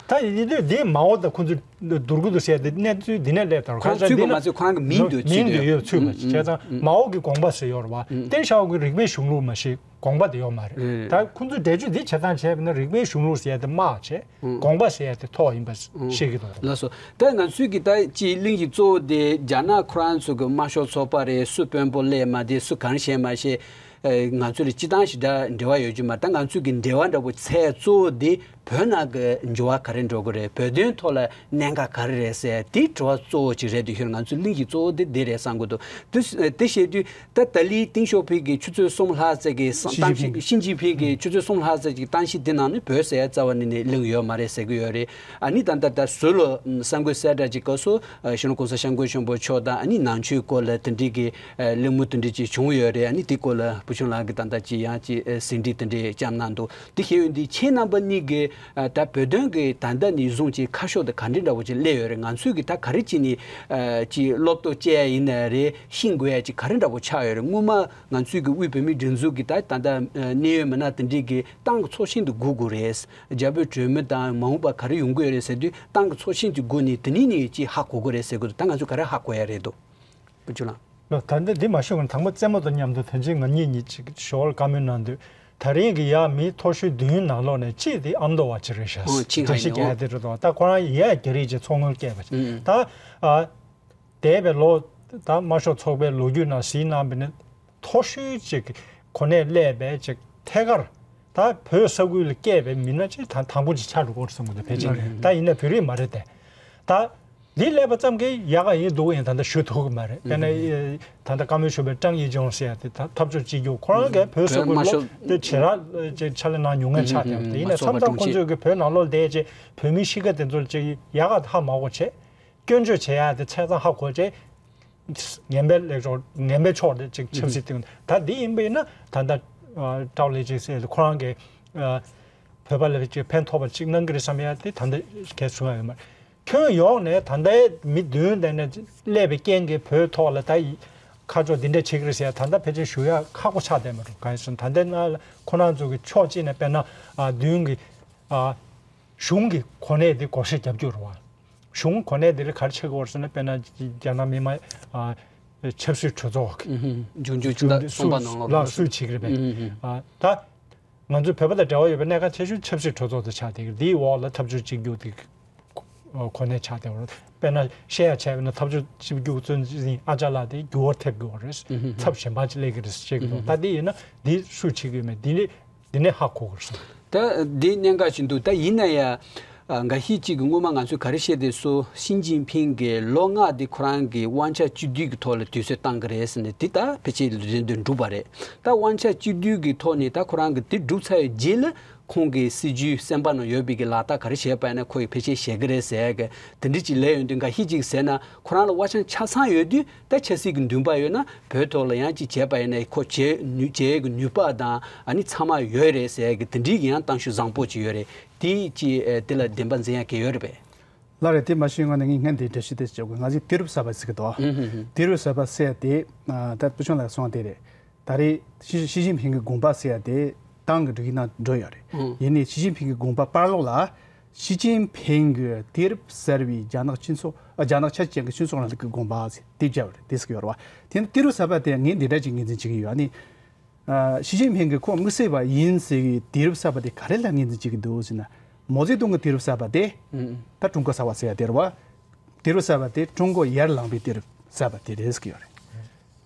ད་ཡིན་དུས་དེ་མའོ་དང་ཁོང་ཚོས་བསྡུར་གི་འདུག་ཟེར་ཡ་དེ་གནས་ཚུལ་འདི་ནས་སླེབས་དང་། ཁོང་ཚུད་དགོས་མ་ཚུད་ཁོ་རང་གི་མིང་དུ་ཚུད་མིང་དུ་ཡོད་ཚུད་པ་བྱས་ཙང་མའོ་གི་དགོངས་པ་ཟེར་ཡོད་རེད་བ། ཏེང་ཞའོ་གི་རིག་པའི་གཞུང་ལུགས་མ་ཞིག་དགོངས་པ་དེ་ཡོད་མ་རེད། ད་ཁོང་ཚོས་འགྲེལ་བརྗོད་འདི་བྱེད་སྟངས་བྱས་པ་ན་རིག་པའི་གཞུང་ལུགས་ཟེར་ཡ་དེ་དམག་བྱས། དགོངས་པ་ཟེར་ཡ་དེ་ཐོག་ཡིན་པ་ཤེས་ཀྱི་འདུག། ལགས་སོ། ད་ང་ཚོས་ཀྱི་ད་ཅིག་གླེང་གཞི་གཙོ་བོ་དེ་རྒྱ་ནག་ཁོ་རང་ཚོ་གི་དམར་ཤོག་ཚོགས་པ་རེད། སུ་དཔོན་པོ་སླེབས་མ་དེ་སུ་གང་བྱས་མ་བྱས། ཨེ། ང་ཚོ་ལ་སྤྱི་བཏང་ཞིག་འདྲ་འབྲེལ་བ་ཡོད་རྒྱུ་མ་རེད། ད་ང་ཚོ་གི་འབྲེལ་བ་འདྲ་པོ་ཚད་གཙོ་བོ་དེ་བོད་ནང་གི་འགྱུར་བ་ག་རེ་འགྲོ་གི་རེད། བོད་དོན་ཐོག་ལ་གནད་འགག་ག་རེ་རེད་ཟེར་དེ་དྲི་བ་གཙོ་བོ་ཅིག་རེད་འདུག་ཤོད། ང་ཚོའི་གླེང་གཞི་གཙོ་བོ་དེ་དེ་རེད་བསམ་གི་འདུག་དེ་དེ་བཤད་དུས་ད་ད་ལི་ཏིང་ཞའོ་ཕིང་གི་ཆུ་ཚོད་གསུམ་ལྷག་ཙམ་གྱི་ཞི་ཅིན་གཏམ་ཕིང་བཤད། ཞི་ཅིན་ཕིང་གི་ཆུ་ཚོད་གསུམ་ལྷག་ཙམ་གྱི་གཏམ་བཤད་དེ་ནང་ནས་བོད་ཟེར་ཡ་རྩ་བ་ནས་ནས་གླེང་ཡོད་མ་རེད་ཟེར་གི་ཡོད་རེད། ཨ་ནི་ད་ལྟ་ད་ཟུར་ལ་གསར་འགོད་གསལ་བསྒྲགས་ཀྱི་སྐབས་སུ་ཨ་གཞོན་ནུ་གོང་ས་སྐྱབས་མགོན་ཆེན་པོ་མཆོག་དང་ཨ་ནི་ནང་ཆོས་སྐོར་ལ་དེ་འདྲའི་གི་ཨ་གླེང་མོལ་དེ་འདྲ་ཅིག་བྱུང་ཡོད་རེད། ཨ་ནི་དེ་སྐོར་ལ་བུ་ཆུང་ལགས་ཀྱིས་ད་ལྟ་ཅིག་ཡང་ཅིག་ཨ་ཟིན་བྲིས་དེ་འདྲ་བསྐྱངས་གནང་འདུག་དེ་བཤད་ཡོང་དུས་ཁྱེད་རྣམ་པ་གཉིས་ཀྱིས་ཨ་ད་བོད་དོན་གྱི་ད་ལྟ་ནས་བཟུང་ཅིག་ཁ་ཕྱོགས་དེ་ག་འདྲ་འདྲ་པོ་ཅིག་སླེབས་ཡོད་རེད། ང་ཚོས་ཀྱི་ད་ག་རེ་བྱས་ནས་ཨ་ཅིག་བློ་སྟོབས་བསྐྱེད་ཡ་ཡིན་ན་རེད། ཤེས་དགོས་ཡ་ཅིག་ག་རེ་འདྲ་པོ་ཆགས་ཡོད་རེད། སྔོན་མ་ང་ཚོས་ཀྱི་དབུས་བོད་མིའི་སྒྲིག་འཛུགས་ཀྱི་ད་ད་ལྟ་ཨ་གནད་ཡོད་མི་སྣ་དེ་འདྲས་ཀྱི་ཏང་གི་ཚོགས་ཆེན་དུ་སྒུག་དགོས་རེད། རྒྱ་བོད་གྲོས་མོལ་དང་མ་འོངས་པ་ག་རེ་ཡོང་གི་ཡོད་རེད་ཟེར་དུས་ཏང་གི་ཚོགས་ཆེན་དུ་སྒུག་ནས་དེ་ནས་ནས་ཅིག་ཧ་གོ་དགོས་རེད་ཟེར་དགོས་འདུག་ད་ང་ཚོས་ག་རེ་ཧ་གོ་ཡ་རེད་འདུག་བུ་ཆུང་ལགས། ལགས། ད་ལྟ་འདི་མ་ཞུས་གོང་དང་པོ་རྩེད་མོ་དང་མཉམ་དུ་ད་ཅི་ང་གཉིས་གཉིས་ཅིག་ཞོར་བཀའ་མོལ་གནང་དུས་ད་རིང་གི་ཡ་མི་མཐོ་ཤོས་བདུན་ནང་ལོགས་ནས་གཅིག་དེ་ཨ་མདོ་བ་ཅིག་རེད་ཤག་ཨོ་ཆིང་ཧའེ་ཡིན། ཨོ་དེ་རེད་དོ། ད་ཁོ་རང་ཡ་རྒྱ་རིགས་ཀྱི་ཚོགས་དངུལ་བསྐྱལ་བ་ཅིག་ཨུམ། ད་ཨ་འདས་པའི་ལོ་ད་དམར་ཤོག་ཚོགས་པའི་ལོ་རྒྱུས་ནང་གཟིགས་གནང་བ་ཡིན་ན་མཐོ་ཤོས་ཅིག་གོ་གནས་སླེབས་པའི་ཅིག་ཐད་ཀར་ད་བོད་ས་ཁུལ་ལ་བསྐྱལ་བའི་མི་སྣ་ཅིག་ད་དང་པོ་ཅིག་ཆགས་འགྲོ་གི་རེད་བསམ་གི་འདུག་ཕལ་ཆེར་ད་ཡིན་ན་བོད་རིགས་མ་རེད་དེ། ད་འདི་སླེབས་པ་ཙམ་གྱིས་ཡག་ག་ཡིན་སྡུག་ཡིན་ད་ལྟ་ཞུ་ཐུབ་ཀྱི་མ་རེད། དཔེར་ན་ཨེ་ད་ལྟ་བཀའ་མོལ་ཞུས་པའི་ཀྲང་ཡི་ཅུང་ཟེར་ཡ་དེ་ད་འཐབ་ཕྱོགས་གཅིག་གྱུར་ཁོ་རང་གིས་བོད་ས་ཁུལ་ལོ་དེ་ཇེ་རག་ཅིག་ཕྱག་ལས་གནང་མྱོང་མཁན་ཆགས་བསྡད་པ་དེ་ཡིན་ན་མཚམས་མཚམས་ཁོང་ཚོས་ཀྱི་བོད་ནང་ལོགས་བསྡད་ཅིག་བོད་མི་གཤིས་ཀ་དེ་ཚོར་ཅིག་ཡག་ག་ཧ་མ་གོ་བྱས། སྐྱོན་བརྗོད་བྱེད་ཡ་དེ་ཆ་ཚང་ཧ་གོ་བྱས། ངན་པའི་ལེགས་ཕྱོགས་ངན་པའི་ཕྱོགས་དེ་ཅིག་ཆབ་སྲིད་སྟེང་ད་འདི་ཡིན་པ་ཡིན་ན་ད་ལྟ་ཀྲའོ་ལེ་ཅིག་ཟེར་ཁོ་རང་གི་བོད་པ་ལ་ཅིག་ཕན་ཐོགས་པ་ཅིག་གནང་གི་རེད་བསམ་ཡ་དེ་ད་ལྟ་གས་གསུང་ཡ་ཡོད་མ་རེད། ཁྱོན་ཡོངས་ནས་ད་ལྟའི་མི་བདུན་དེ་ནས་སླེབས་པའི་རྐྱེན་གྱིས་བོད་ཐོག་ལ་ད་ཁ་ཕྱོགས་འདི་འདྲ་བྱེད་ཀྱི་རེད་ཟེར་ཡ་ད་ལྟ་ཕལ་ཆེར་ཞུ་ཡ་ཁག་པོ་ཆགས་བསྡད་མ་རེད། གང་ཡིན་ཟེར་ན་ད་ལྟའི་ནང་ལ་ཁོ་རང་ཚོ་གི་ཕྱོགས་གཅིག་ནས་དཔེར་ན་བདུན་གི་གཞུང་གི་གོ་གནས་དེ་བགོ་བཤའ་རྒྱབ་རྒྱུ་རེད་བ། གཞུང་གོ་གནས་དེ་ལ་ག་རེ་ཆགས་ཀྱི་ཡོད་རེད་ཟེར་ན་དཔེར་ན་རྒྱ་ནག་མི་དམངས་ཨ་ཆབ་སྲིད་གྲོས་ཚོགས་ཀྱི་ལྗོངས་རྒྱུ་སྤྱི་ཟླ་གསུམ་པ་ནང་ལོགས་ལ་སུས་བྱེད་ཀྱི་རེད་པས། ཨ་ད་ང་ཚོ་བོད་པ་དང་འབྲེལ་བ་ཡོད་པའི་གནད་འགག་ཆེ་ཤོས་ཆབ་སྲིད་གྲོས་ཚོགས་དེ་ཆགས་བསྡད་ཀྱི་རེད། དེའི་འོག་ལ་འཐབ་ཕྱོགས་གཅིག་གྱུར་དེ་གོ་གནས་ཆགས་བསྡད་ཡོད་རེད། དཔེར་ན་བཤད་ཡ་བྱས་པ་ན་འཐབ་ཕྱོགས་གཅིག་གྱུར་གཙོ་འཛིན་ཨ་ཅག་ལགས་དེ་འགྱུར་བ་ཐེབས་ཀྱི་ཡོད་རེད། ཚབ་གཞན་པ་ཅིག་སླེབས་ཀྱི་རེད་ཟེར་གྱི་འདུག་ད་དེ་ཡིན་ན་འདི་སུས་བྱེད་ཀྱི་ཡོད་མེད་འདི་ནི། དེ་ནས་ཧ་གོ་དགོས་སོང་། ད་འདི་གནད་འགག་ཅིག་འདུག་ད་ཡིན་ན་ཡང་ཨ་འགའ་ཤས་ཅིག་གིས་སྔོན་མ་ང་ཚོས་ག་རེ་བཤད་དེ་སུ་ཞི་ཅིན་ཕིང་གིས་ལོ་ལྔ་དེ་ཁོ་རང་གི་དབང་ཆ་གཅིག་སྡུད་ཀྱི་ཐོག་ལ་དུས་ཚོད་བཏང་གི་རེད་ཟེར་ནས་དེ་ད་ཕལ་ཆེར་རེ་འདོན་འགྲུབ་པ་རེད། ད་དབང་ཆ་གཅིག་སྡུད་ཀྱི་ཐོག་ནས་ད་ཁོ་རང་གིས་དེ་འགྲུབ་ཚར་བའི་རྗེས་ལ་ཁོང་གི་སྲིད་ཇུས་སེམས་པ་ནང་ཡོད་པའི་གི་ལག་བསྟར་ག་རེ་བྱས་པ་ཡིན་ན་ཁོ་ཡིས་ཕལ་ཆེར་བྱེད་ཀྱི་རེད་ཟེར་གི་དེ་འདྲ་ཅིག་ལས་ཡོང་དུས་འགའ་ཤས་ཅིག་ཟེར་ན་ཁོ་རང་ལ་དབང་ཆ་ཆ་ཚང་ཡོད་དུས། ད་ཆབ་སྲིད་ཀྱི་འདུན་པ་ཡོད་ན་བོད་ཐོག་ལ་ཡང་ཅིག་བྱས་པ་ཡིན་ན་ཁོ་བྱེད་ནུས་བྱེད་ཀྱི་ནུས་པ་དང་ཨ་ནི་ཚང་མ་ཡོད་རེད་ཟེར་གི་དེ་འདྲའི་གི་ཡང་གཏམ་ཤུགས་བཟང་པོ་ཅིག་ཡོད་རེད། དེ་ཅིག་ཨེ་དེ་ལ་བདེན་པ་འཛིན་ཡ་གི་ཡོད་རེད་པས། ལགས་རེད། དེ་མ་ཤེས་སྔོན་ནས་ངས་སྔོན་དེ་འགྲེལ་བཤད་དེ་བྱེད་དགོས། ང་ཚོས་དུས་རབས་གསར་པ་ཟེར་གི་འདུག་ཨུ་ཧུ་ཧུ། དུས་རབས་གསར་པ་ཟེར་ཡ་དེ་ཨ་ད་བུ་ཆུང་ལགས་གསུངས་པ་དེ་རེད། ད་རེས་ཞི་ཞི་ཅིན་ཕིང་གི་དགོངས་པ་ཟེར་ཡ་དེ་ཏང་གི་སྒྲིག་གཞི་ནང་འགྲོ་ཡོད་རེད། ཨུ། ཡིན་ནའི་ཞི་ཅིན་ཕིང་གི་དགོངས་པ་བར་ལོགས་ལ་ཞི་ཅིན་ཕིང་གི་དུས་རབས་གསར་པའི་རྒྱ་ནག་སྤྱི་ཚོགས་ཨ་རྒྱ་ནག་ཆ་རྐྱེན་གྱི་སྤྱི་ཚོགས་རིང་ལུགས་ཀྱི་དགོངས་པ་ཟེར་དེ་བརྒྱབ་རེད། དེ་ཟེར་གི་ཡོད་རེད་བ། དེ་ནི་དུས་རབས་གསར་པ་དེ་ངས་འདི་འདྲ་ཅིག་ངོས་འཛིན་བྱེད་ཀྱི་ཡོད། ཨ་ནི་ཨ་ཞི་ཅིན་ཕིང་གིས་ཁོ་དམིགས་བསལ་བ་ཡིན་ཟེར་གི་དུས་རབས་གསར་པ་དེ་ག་རེ་ལ་ངོས་འཛིན་བྱེད་ཀྱི་འདུག་ཟེར་ན། མའོ་ཙེ་ཏུང་གི་དུས་རབས་གསར་པ་དེ་ཨུ། ད་ཀྲུང་གོ་གསར་པ་ཟེར་ཡ་དེ་རེད་བ། དུས་རབས་གསར་པ་དེ་ཀྲུང་གོ་ཡར་ལངས་པའི་དུས་རབས་གསར་པ་དེ་རེད་ཟེར་གི་ཡོད་རེད།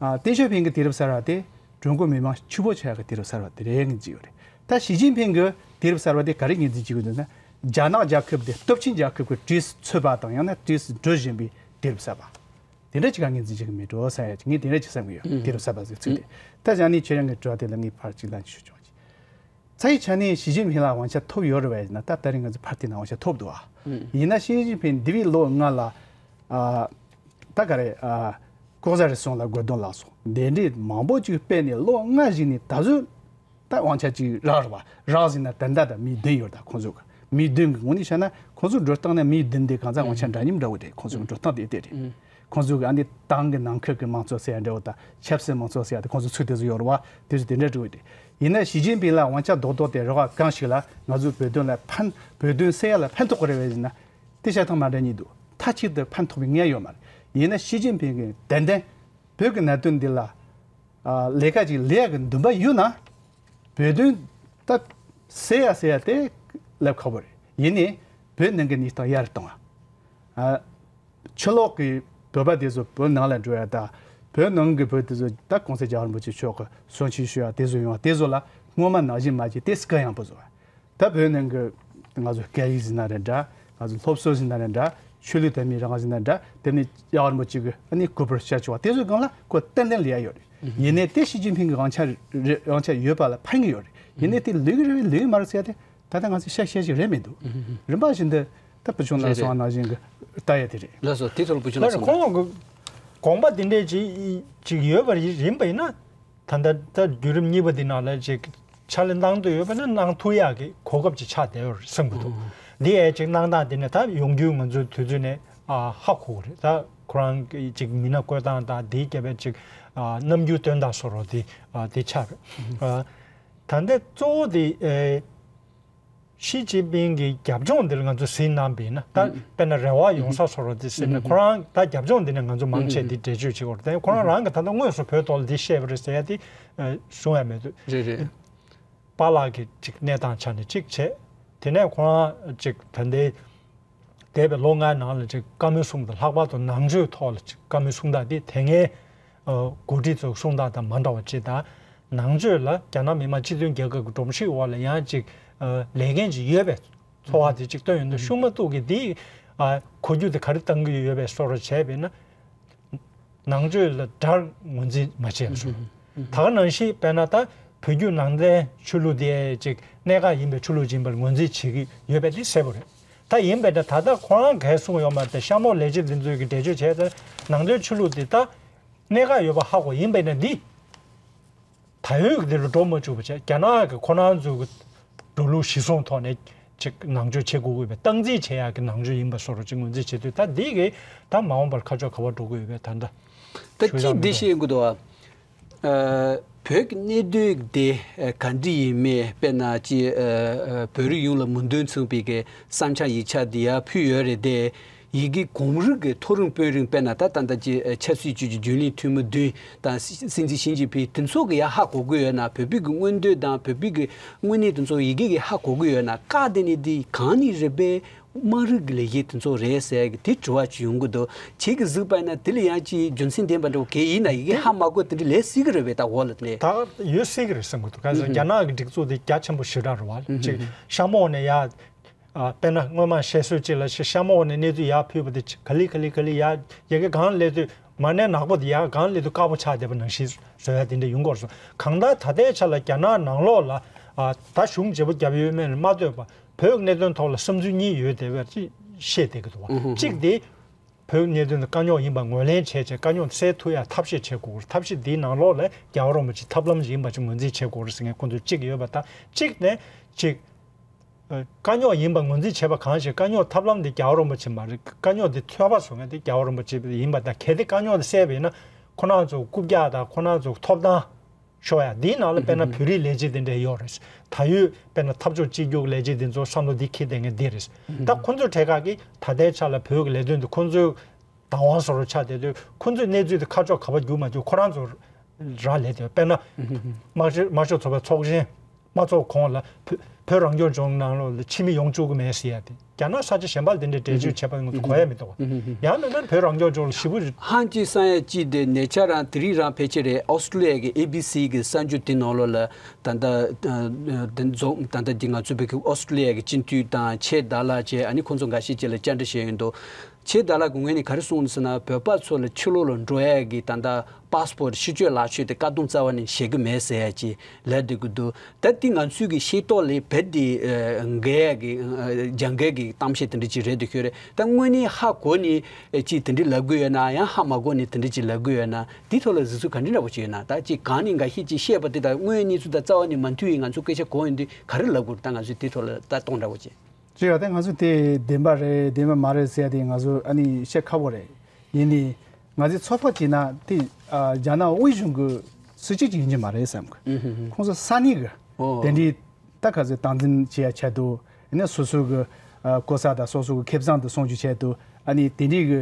ཨ་ཏེང་ཞའོ་ཕིང་གི་དུས་རབས་གསར་པ་དེ་ཀྲུང་གོ་མི་དམངས་ཕྱུག་པོ་ཆགས་ཀྱི་དུས་རབས་གསར་པ་དེ་རེད་ངོས་འཛིན་ཡོད་རེད། ད་ཞི་ཅིན་ཕིང་གི་དུས་རབས་གསར་པ་དེ་ག་རེ་ངོས་འཛིན་བྱེད་ཀྱི་འདུག་ན། རྒྱ་ནག་རྒྱལ་ཁབ་དེ་སྟོབས་ཆེན་རྒྱལ་ཁབ་ཀྱི་གྲས་སུ་ཚུད་པ་དང་ཡང་ན་གྲས་སུ་འགྲོ་བཞིན་པའི་དུས་རབས་གསར་པ། དེ་འདྲ་ཅིག་ག་ངོས་འཛིན་བྱེད་ཀྱི་མེད་འགྲོ་ས་ཡ་ཅིག་ངས་དེ་འདྲ་ཅིག་བསམ་གྱི་ཡོད། ཨུ། དུས་རབས་གསར་པ་ཟེར་ཚུལ་དེ། ད་ཅང་ནི་ཁྱེད་རང་གི་དྲི་བ་དེ་ལ་ངས་ཕར་ཅིག་ལན་ཞུ་ཆོག་ཅིག་རྩ་བའི་ཆ་ནས་ཞི་ཅིན་ཕིང་ལ་དབང་ཆ་ཐོབ་ཡོད་རེད་བས་ན། ད་ད་རིང་ང་ཚོ་ཕར་དེ་ན་དབང་ཆ་ཐོབ་འདུག་ཨ། ཨུ། ཡིན་ན་ཞི་ཅིན་ཕིང་འདས་པའི་ལོ་ལྔ་ལ་ཨ་ད་ག་རེ་ཨ་ལྐོག་ཟ་རུལ་སུངས་ལ་རྒོལ་རྡུང་ལ་སོགས་འདི་འདྲའི་མང་པོ་ཅིག་སྤེལ་ནས་ལོ་ལྔ་ཞིག་ནས་ད་གཟོད་ད་དབང་ཆ་ཅིག་རག་རེད་བ། རག་ཟིན་ན་ད་ལྟ་ད་མི་བདུན་ཡོད་རེད། ད་ཁོང་ཚོ་གི་མི་བདུན་གི་ངོས་ནས་བཤད་ན་ཁོང་ཚོ་འགྲོ་སྟངས་ནས་མི་བདུན་དེ་གང་ཚང་དབང་ཆ་འདྲ་མཉམ་འདྲ་བོ་དེ་ཁོང་ཚོ་གི་འགྲོ་སྟངས་དེ་དེ་རེད། ཁོང་ཚོ་གི་ཨ་ནི་ཏང་གི་ནང་ཁུལ་གི་དམངས་གཙོ་ཟེར་ཡ་འདྲ་བོ་དང་ཆབ་སྲིད་དམངས་གཙོ་ཟེར་ཡ་དེ་ཁོང་ཚོ་ཚུལ་དེ་ཚོ་ཡོད་རེད་བ། དེ་ཚོ་དེ་འདྲ་འགྲོ་གི་རེད། ཡིན་ན་ཞི་ཅིན་ཕིང་ལ་དབང་ཆ་རྡོག་རྡོག་དེ་རག་པ་གང་ཞིག་ལ་ང་ཚོ་བོད་དོན་ལ་ཕན་བོད་དོན་སེལ་ཡ་ལ་ཕན་ཐོགས་ཀྱི་རེད་བས་ཟེར་ན། དེ་བྱ་ཐངས་མ་འདྲ་གཉིས་འདུག་མཐའ་གཅིག་ཏུ་ཕན་ཐོགས་པའི་ངེས་ཡོད་མ་རེད། ཡིན་ན་ཞི་ཅིན་ཕིང་གིས་ཏན་ཏན་བོད་ཀྱི་གནད་དོན་འདི་ལ་ཨ་ལས་ཀ་ཅིག་ལས་ཡག་གི་འདུན་པ་ཡོད་ན། བོད་དོན་ད་སེལ་ཡ་སེལ་ཡ་དེ་ལབ་ཁག་པོ་རེད། ཡིན་ནའི་བོད་ནང་གི་གནས་སྟངས་ཡར་གཏོང་བ། ཨ་ཕྱི་ལོགས་ཀྱི་བོད་པ་དེ་ཚོ་བོད་ནང་ལ་འགྲོ་ཡ་ད་ བོད་ནང་གི་བོད་དེ་ཚོ་ད་གོང་ས་རྒྱལ་བ་རིན་པོ་ཆེ་མཆོག་གི་གསུང་ཆོས་ཞུ་ཡག་དེ་ཚོ་ཡོང་བ་དེ་ཚོ་ལ་སྔོན་མ་ནང་བཞིན་མ་བྱས་ཏེ་སྐུ་ཡངས་པོ་བཟོ་བ། ད་བོད་ནང་གི་ང་ཚོ་སྐད་ཡིག་ཟེར་ན་རེད་འདྲ། ང་ཚོ་སློབ་གསོ་ཟེར་ན་རེད་འདྲ། ཆོས་ལུགས་དད་མོས་རང་དབང་ཟེར་ན་འདྲ། དེ་ནས་རྒྱལ་བ་རིན་པོ་ཆེ་གི་ཨ་ནི་སྐུ་པར་ཤར་བྱུང་བ་དེ་ཚོའི་སྒང་ལ་ཁོ་ཏན་ཏན་ལས་ཡ་ཡོད་རེད། ཡིན་ནའི་དེ་ཞི་ཅིན་ཕིང་གི་དབང་ཆ་རེད། དབང་ཆ་ཡོད་པ་ལ་ཕན་གི་ཡོད་རེད། ཡིན་ནའི་དེ་ལོས་གི་རེད་ལོས་གི་མ་རེད་ཟེར་ཡ་དེ་ད་ལྟ་ང་ཚོས་བཤད་བཤད་ཅིག་རེད་མི་འདུག་རིམ་པ་བཞིན་དུ་ད་བུ་ཆུང་ལགས་རེད། སོང་བ་ནང་བཞིན་གི་ལྟ་ཡ་དེ་རེད། ལགས་སོ། དེ་ཐོག་ལ་བུ་ཆུང་ལགས་ལགས་སོ། གསུངས་ཁོང་གི་དགོངས་པ་དེ་འདྲས་ཅིག་ཅིག་ཡོད་པ་ཡིན་པ་ཡིན་ན། ད་ལྟ་ད་བརྒྱུད་རིམ་གཉིས་པ་འདི་ནང་ལ་ཅིག་ཕྱག་ལས་གནང་འདོད་ཡོད་པ་ན་གནང་ཐུབ་ཡག་གི་གོ་སྐབས་ཅིག་ཆགས་བསྡད་ཡོད་རེད་བསམ་གྱི་འདུག་འདི་ཡས་ཅིག་གནང་སྟངས་དེ་ནས་ད་ཡོང་རྒྱུ་ང་ཚོའི་དུས་ཚོད་ནས་ཨ་ཧ་གོ་གི་རེད། ད་ཁོ་རང་གི་ཅིག་མི་སྣ་བསྐོས་སྟངས་དང་དེའི་སྐད་པའི་ཅིག་ཨ་རྣམ་འགྱུར་སྟོན་སྟངས་བཟོ་འདྲ་དེ་ཨ་དེ་ཆགས་རེད། ཨ་ད་ལྟ་གཙོ་བོ་དེ་ཨེ། ཞི་ཅིན་ཕིང་གི་རྒྱབ་ལྗོངས་འདིར་ང་ཚོ་གཟིགས་གནང་བས་ན་ད་ཨུ། དཔེར་ན་རེ་བ་ཡོང་ས་བཟོ་འདྲ་དེ་ཟེར་ན་ཨུ། ཁོ་རང་ད་རྒྱབ་ལྗོངས་འདི་ནས་ང་ཚོ་མང་ཆེ་ཨུ། འདི་འགྲེལ་བརྗོད་བྱེད་དགོས་རེད། དེ་ཁོ་རང་ཨུ། རང་གི་ད་ལྟ་དངོས་སུ་བོད་ཐོག་ལ་འདི་བཤད་པ་རེད་ཟེར་ཡ་དེ་ཨ་གསུང་ཡ་མེད་དུས། རེད་རེད། པཱ་ལགས་ཀྱི་ཅིག་གནས་སྟངས་ཆ་ནས་ཅིག་བྱས། དེ་ནས་ཁོ་རང་ཅིག་ད་ལྟའི་འདས་པའི་ལོ་ལྔའི་ནང་ལ་ཅིག་བཀའ་མོལ་གསུངས་དང་ལྷག་པར་དུ་ནང་ཆོས་ཐོག་ལ་ཅིག་བཀའ་མོལ་གསུངས་སྟངས་དེ་དེ་སྔའི་ཨ་འགོ་ཁྲིད་ཚོའི་གསུང་སྟངས་དང་མ་འདྲ་བ་ཅིག་དང་། ནང་ཆོས་ལ་རྒྱ་ནག་མི་དམངས་སྤྱི་མཐུན་རྒྱལ་ཁབ་ཀྱི་སྒྲོམ་གཞིའི་འོག་ལ་ཡང་ཅིག་ཨ་ལས་འགན་ཅིག་ཡོད་པའི་ཚོར་བ་དེ་ཅིག་བཏོན་ཡོང་དུས། ཤུགས་མ་གཏོགས་ཀྱི་དེ་ཨ་གོ་རྒྱུ་དེ་ག་རེ་བཏང་གི་ཡོད་པའི་བཟོ་འདྲ་བྱས་པས་ན། ནང་ཆོས་ལ་དགྲར་ངོས་འཛིན་མ་བྱས་པ་བྱུང་། ད་ག་ནང་བཞིན་དཔེར་ན་ད་བོད་བརྒྱུད་ནང་བསྟན་ཆོས་ལུགས་དེ་ཅིག་གནད་འགག་ཡིན་པའི་ཆོས་ལུགས་ཡིན་པར་ངོས་འཛིན་བྱེད་ཀྱི་ཡོད་པ་དེ་གསལ་པོ་རེད། ད་ཡིན་པས་ན་ད་ལྟ་ཁོ་རང་གས་གསུངས་ཡོད་མ་རེད་དེ། གཤམ་འོག་ལས་བྱེད་འདི་ཚོས་ཀྱི་འགྲེལ་བརྗོད་བྱས་ཏེ་ནང་བསྟན་ཆོས་ལུགས་དེ་ད་གནད་འགག་ཡོད་པ་ཧ་གོ། ཡིན་པས་ན་འདི་ད་ཡོད་ཀྱི་འདི་རུ་འགྲོ་མ་བཅུག་པ་བྱས། རྒྱ་ནག་གི་ཁོ་རང་ཚོའི་གི་འགྲོ་ལུགས་གཞིར་བཟུང་ཐོག་ནས་ཅིག་ནང་ཆོས་བྱེད་དགོས་ཀྱི་ཡོད་པའི་སྟངས་འཛིན་བྱེད་ཡག་གི་ནང་ཆོས་ཡིན་པ་བཟོ་འདྲ་ཅིག་ངོས་འཛིན་བྱེད་དུས། ད་འདི་གི་ད་མ་འོངས་པར་ཁ་ཕྱོགས་ག་པར་འགྲོ་གི་ཡོད་པའི་ད་ལྟ་ད་ཆོས་ཅིག་བྱ་འདི་མི་ཤེས་ཡོང་གི་འདུག་ཨ། ཨ། བོད་ཀྱི་གནད་དོན་དེ་ཨ་ག་འདྲ་ཡིན་མིན། དཔེར་ན་ཅིག་ཨ་ཨ་བོད་རིགས་ཡོངས་ལ་མོས་མཐུན་མཚོན་པའི་གི་བསམ་འཆར་ཡིག་ཆ་འདི་ཡར་ཕུལ་ཡོད་རེད་དེ། ཡི་གེ་གོང་རིམ་གྱི་མཐོ་རིམ་དཔོན་རིགས། དཔེར་ན་ད་ད་ལྟ་ཀྱི་ཆབ་སྲིད་ཅུས་ཀྱི་རྒྱུན་ལས་འཐུས་མི་བདུན་དང་སྲིད་སྲིད་འཛིན་ཞི་ཅིན་ཕིང་དེ་ཚོ་གི་ཡ་ཧ་གོ་གི་ཡོད་ན། བོད་པའི་གི་མངོན་འདོད་དང་བོད་པའི་གི་དངོས་གནས་དེ་ཚོ་ཡི་གེ་གི་ཧ་གོ་གི་ཡོད་ན། བཀའ་དེ་ནི་དེ་གང་ནས་རེད་པས། དམངས་རིགས་ཀྱི་ལས་གཞི་དེ་ཚོ་རེད་ཟེར་གི་དེ་དྲི་བ་ཅིག་ཡོང་གི་འདུག་ཁྱེད་ཀྱི་གཟིགས་པ་ཡིན་ན་དེ་ལ་ཡང་ཅིག་རྒྱུ་མཚན་ལྡན་པ་འདྲ་བོ་གལ་ཡིན་ན། ཡི་གེ་ཧ་མ་གོ་དེ་འདྲ་ལས་སྲིད་གི་རེད་པས། ད་འོག་ལ་ནས་ད་ཡོད་སྲིད་གི་རེད་བསམ་གི་འདུག་ག་ཟེར་རྒྱ་ནག་གི་སྒྲིག་འཛུགས་དེ་རྒྱ་ཆེན་པོ་ཞེ་དྲག་རེད་བ། ཅིག་གཤམ་འོག་ནས་ཡ། ཨ། དཔེར་ན་སྔོན་མ་བཤད་སྲོལ་གཅིག་ལ་ཤི་གཤམ་འོག་ནས་གནས་ཚུལ་ཡར་ཕུལ་བ་དེ་ག་ལེ་ག་ལེ་ག་ལེ་ཡར་ཡ་གི་གང་སླེབས་དུས་མ་གནས་ནག་པོ་དེ་ཡར་གང་སླེབས་དུས་དཀར་པོ་ཆགས་བསྡད་པ་ནང་བཞིན་བཟོ་ཡ་དེ་འདྲ་ཡོང་གི་ཡོད་རེད་བསམ། གང་ལྟར་ད་ལྟའི་ཆ་ལ་རྒྱ་ནག་ནང་ལོགས་ལ་ཨ་ད་གཞུང་བརྗེ་པོ་བརྒྱབ་ཡོད་མེད་ལ་མ་ལྟོས་པར་བོད་གནད་དོན་ཐོག་ལ་བསམ་ཚུལ་གཉིས་ཡོད་བསྡད་པ་ཅིག་བཤད་བསྡད་ཀྱི་འདུག་བ། གཅིག་དེ་བོད་གནད་དོན་དེ་དཀའ་རྙོག་ཡིན་པ་ངོས་ལེན་བྱས་བྱས་དཀའ་རྙོག་དེ་སེལ་ཐུབ་ཡ་ཐབས་ཤེས་བྱེད་དགོས་རེད། ཐབས་ཤེས་དེའི་ནང་ལོགས་ལ་རྒྱལ་བ་རིན་པོ་ཆེ་ཐབས་ལམ་ཡིན་པ་ཅིག་ངོས་འཛིན་བྱེད་དགོས་རེད་ཟེར་མཁན་ཁོང་ཚོས་གཅིག་ཡོད་པ་དང་། གཅིག་ནས་གཅིག་ཨ། དཀའ་རྙོག་ཡིན་པ་ངོས་འཛིན་བྱས་པ་གང་ཞིག་དཀའ་རྙོག་ཐབས་ལམ་དེ་རྒྱལ་བ་རིན་པོ་ཆེ་མ་རེད། དཀའ་རྙོག་དེ་ཐོལ་པ་བཟོ་མཁན་དེ་རྒྱལ་བ་རིན་པོ་ཆེ་ཡིན་པ་དང་། གལ་ཏེ་དཀའ་རྙོག་དེ་སེལ་བ་ཡིན་ན་ཁོ་རང་ཚོ་རྐུབ་བཀྱག་དང་ཁོ་རང་ཚོ་ཐོབ་ཐང་ཤོར་ཡ། དེའི་ནང་ལ་དཔེར་ན་བོད་རིགས་ལས་བྱེད་དེ་འདྲ་ཡོད་རེད། ད་ཡོད་དཔེར་ན་འཐབ་ཕྱོགས་གཅིག་གྱུར་ལས་བྱེད་དེ་ཚོ་བསམ་བློ་འདི་འཁྱེར་བསྡད་མཁན་འདི་རེད། ད་ཁོ་ཚོ་གྲས་ཁག་གིས་ད་ལྟའི་ཆ་ལ་བོད་ཀྱི་ལས་དོན་དེ་ཁོ་ཚོའི་བདག་དབང་བཟོ་འདྲ་ཆགས་བསྡད་དུས། ཁོ་ཚོས་གནས་ཚུལ་དེ་ཁ་ཕྱོགས་ག་པར་བསྒྱུར་མ་བསྒྱུར་ཁོ་རང་ཚོ་རག་ལས་བསྡད། དཔེར་ན་དམར་ཤོག་དམར་ཤོག་ཚོགས་པའི་ཚོགས་ཆེན་མ་ཚོགས་གོང་ལ་བོད་བོད་རང་སྐྱོང་ལྗོངས་ནང་ལོགས་ལ་ཕྱི་མི་ཡོང་བཅུག་གི་མེད་ཟེར་ཡ་དེ། རྒྱ་ནག་ས་ཆ་གཞན་པ་ལ་དེ་འདྲའི་འགྲེལ་བརྗོད་བྱས་པ་ང་ཚོ་གོ་ཡ་མི་འདུག་བ། ཡང་མིན་ན་བོད་རང་སྐྱོང་ལྗོངས་ལ་ཞེ་པོ་རེད། ཧང་ཅི་སང་ཡ་ཅི་དེ་ཉེ་ཆར་རང་དེ་རིང་རང་ཕལ་ཆེར་རེད། ཨོ་སི་ཀྲི་ལི་ཡ་གི་ཨེ་བི་སི་གི་གསར་འགྱུར་དེ་ནང་ལོགས་ལ་ད་ལྟ་དེ་རྫོང་ད་ལྟ་འདི་ང་ཚོ་བོད་ཀྱི་ཨོ་སི་ཀྲི་ལི་ཡ་གི་སྤྱི་འཐུས་དང་ཆེ་ད་ལ་བཅས་ཨ་ནི་ཁོང་ཚོ་འགའ་ཤས་ཅིག་ལ་བཅར་འདྲི་བྱས་ཡོད་འདུག་ཆེ་ད་ལ་གི་ངོས་ནས་ག་རེ་གསུངས་འདུག་ཟེར་ན། བོད་པ་ཚོ་ལ་ཕྱི་ལོགས་ལ་འགྲོ་ཡ་གི་ད་ལྟ་པཱ་སི་པོར་ཊི་ཕྱི་སྐྱོད་ལག་ཆོད་དེ་བཀག་སྡོམ་རྩ་བ་ནས་བྱེད་ཀྱི་མེད་ཟེར་ཡ་ཅིག་ལབ་བསྡད་ཀྱི་འདུག་ད་འདི་ང་ཚོའི་གི་ཤེས་རྟོགས་ལས་བེད་དེ་འགལ་ཡ་གི་ཨ་རྒྱབ་འགལ་གི་གཏམ་བཤད་དེ་འདྲ་ཅིག་རེད་འདུག་ཤོད་རེད། ད་དངོས་གནས་ཧ་གོ་ནས་ཅིག་དེ་འདྲ་ལབ་གི་ཡོད་ན། ཡང་ཧ་མ་གོ་ནས་དེ་འདྲ་ཅིག་ལབ་གི་ཡོད་ན། འདི་ཐོག་ལ་གཟིགས་ཚུལ་ག་འདྲ་འདྲ་པོ་ཅིག་ཡོད་ན། ད་ཅིག་གང་ནས་འགའ་ཤས་ཅིག་བཤད་པ་དེ་དང་དངོས་གནས་ཚུལ་དང་རྩ་བ་ནས་མ་མཐུན་ཡིན། ང་ཚོ་སྐད་ཆ་གོ་ཡོང་དུས་ག་རེ་ལབ་དགོས་རེད། ད་ང་ཚོས་འདི་ཐོག་ལ་ལྟ་སྟངས་འདྲ་པོ་ཅིག་ཅེས་པ་དེ་ང་ཚོ་དེ་བདེན་པ་རེད་བདེན་པ་མ་རེད་ཟེར་ཡ་དེ་ང་ཚོ་ཨ་ནི་བཤད་ཁག་པོ་རེད། ཡིན་ནའི་ང་ཚོས་ཚོད་དཔག་བྱས་ན་དེ་ཨ་རྒྱ་ནག་དབུས་གཞུང་གི་སྲིད་སྤྱི་ཅིག་ཡིན་གྱི་མ་རེད་བསམ་གི། ཁོང་ཚོ་ས་གནས་གི་ཨོ་དེ་འདྲའི་ད་ག་ཚོད་སྟངས་འཛིན་བྱེད་ཡ་ཆེད་དུ་ཡིན་ན་སོ་སོ་གི་ཨ་གོ་ས་དང་སོ་སོ་གི་ཁེ་བཟང་དུ་སྲུང་རྒྱུ་ཆེད་དུ་ཨ་ནི་དེ་འདྲའི་གི་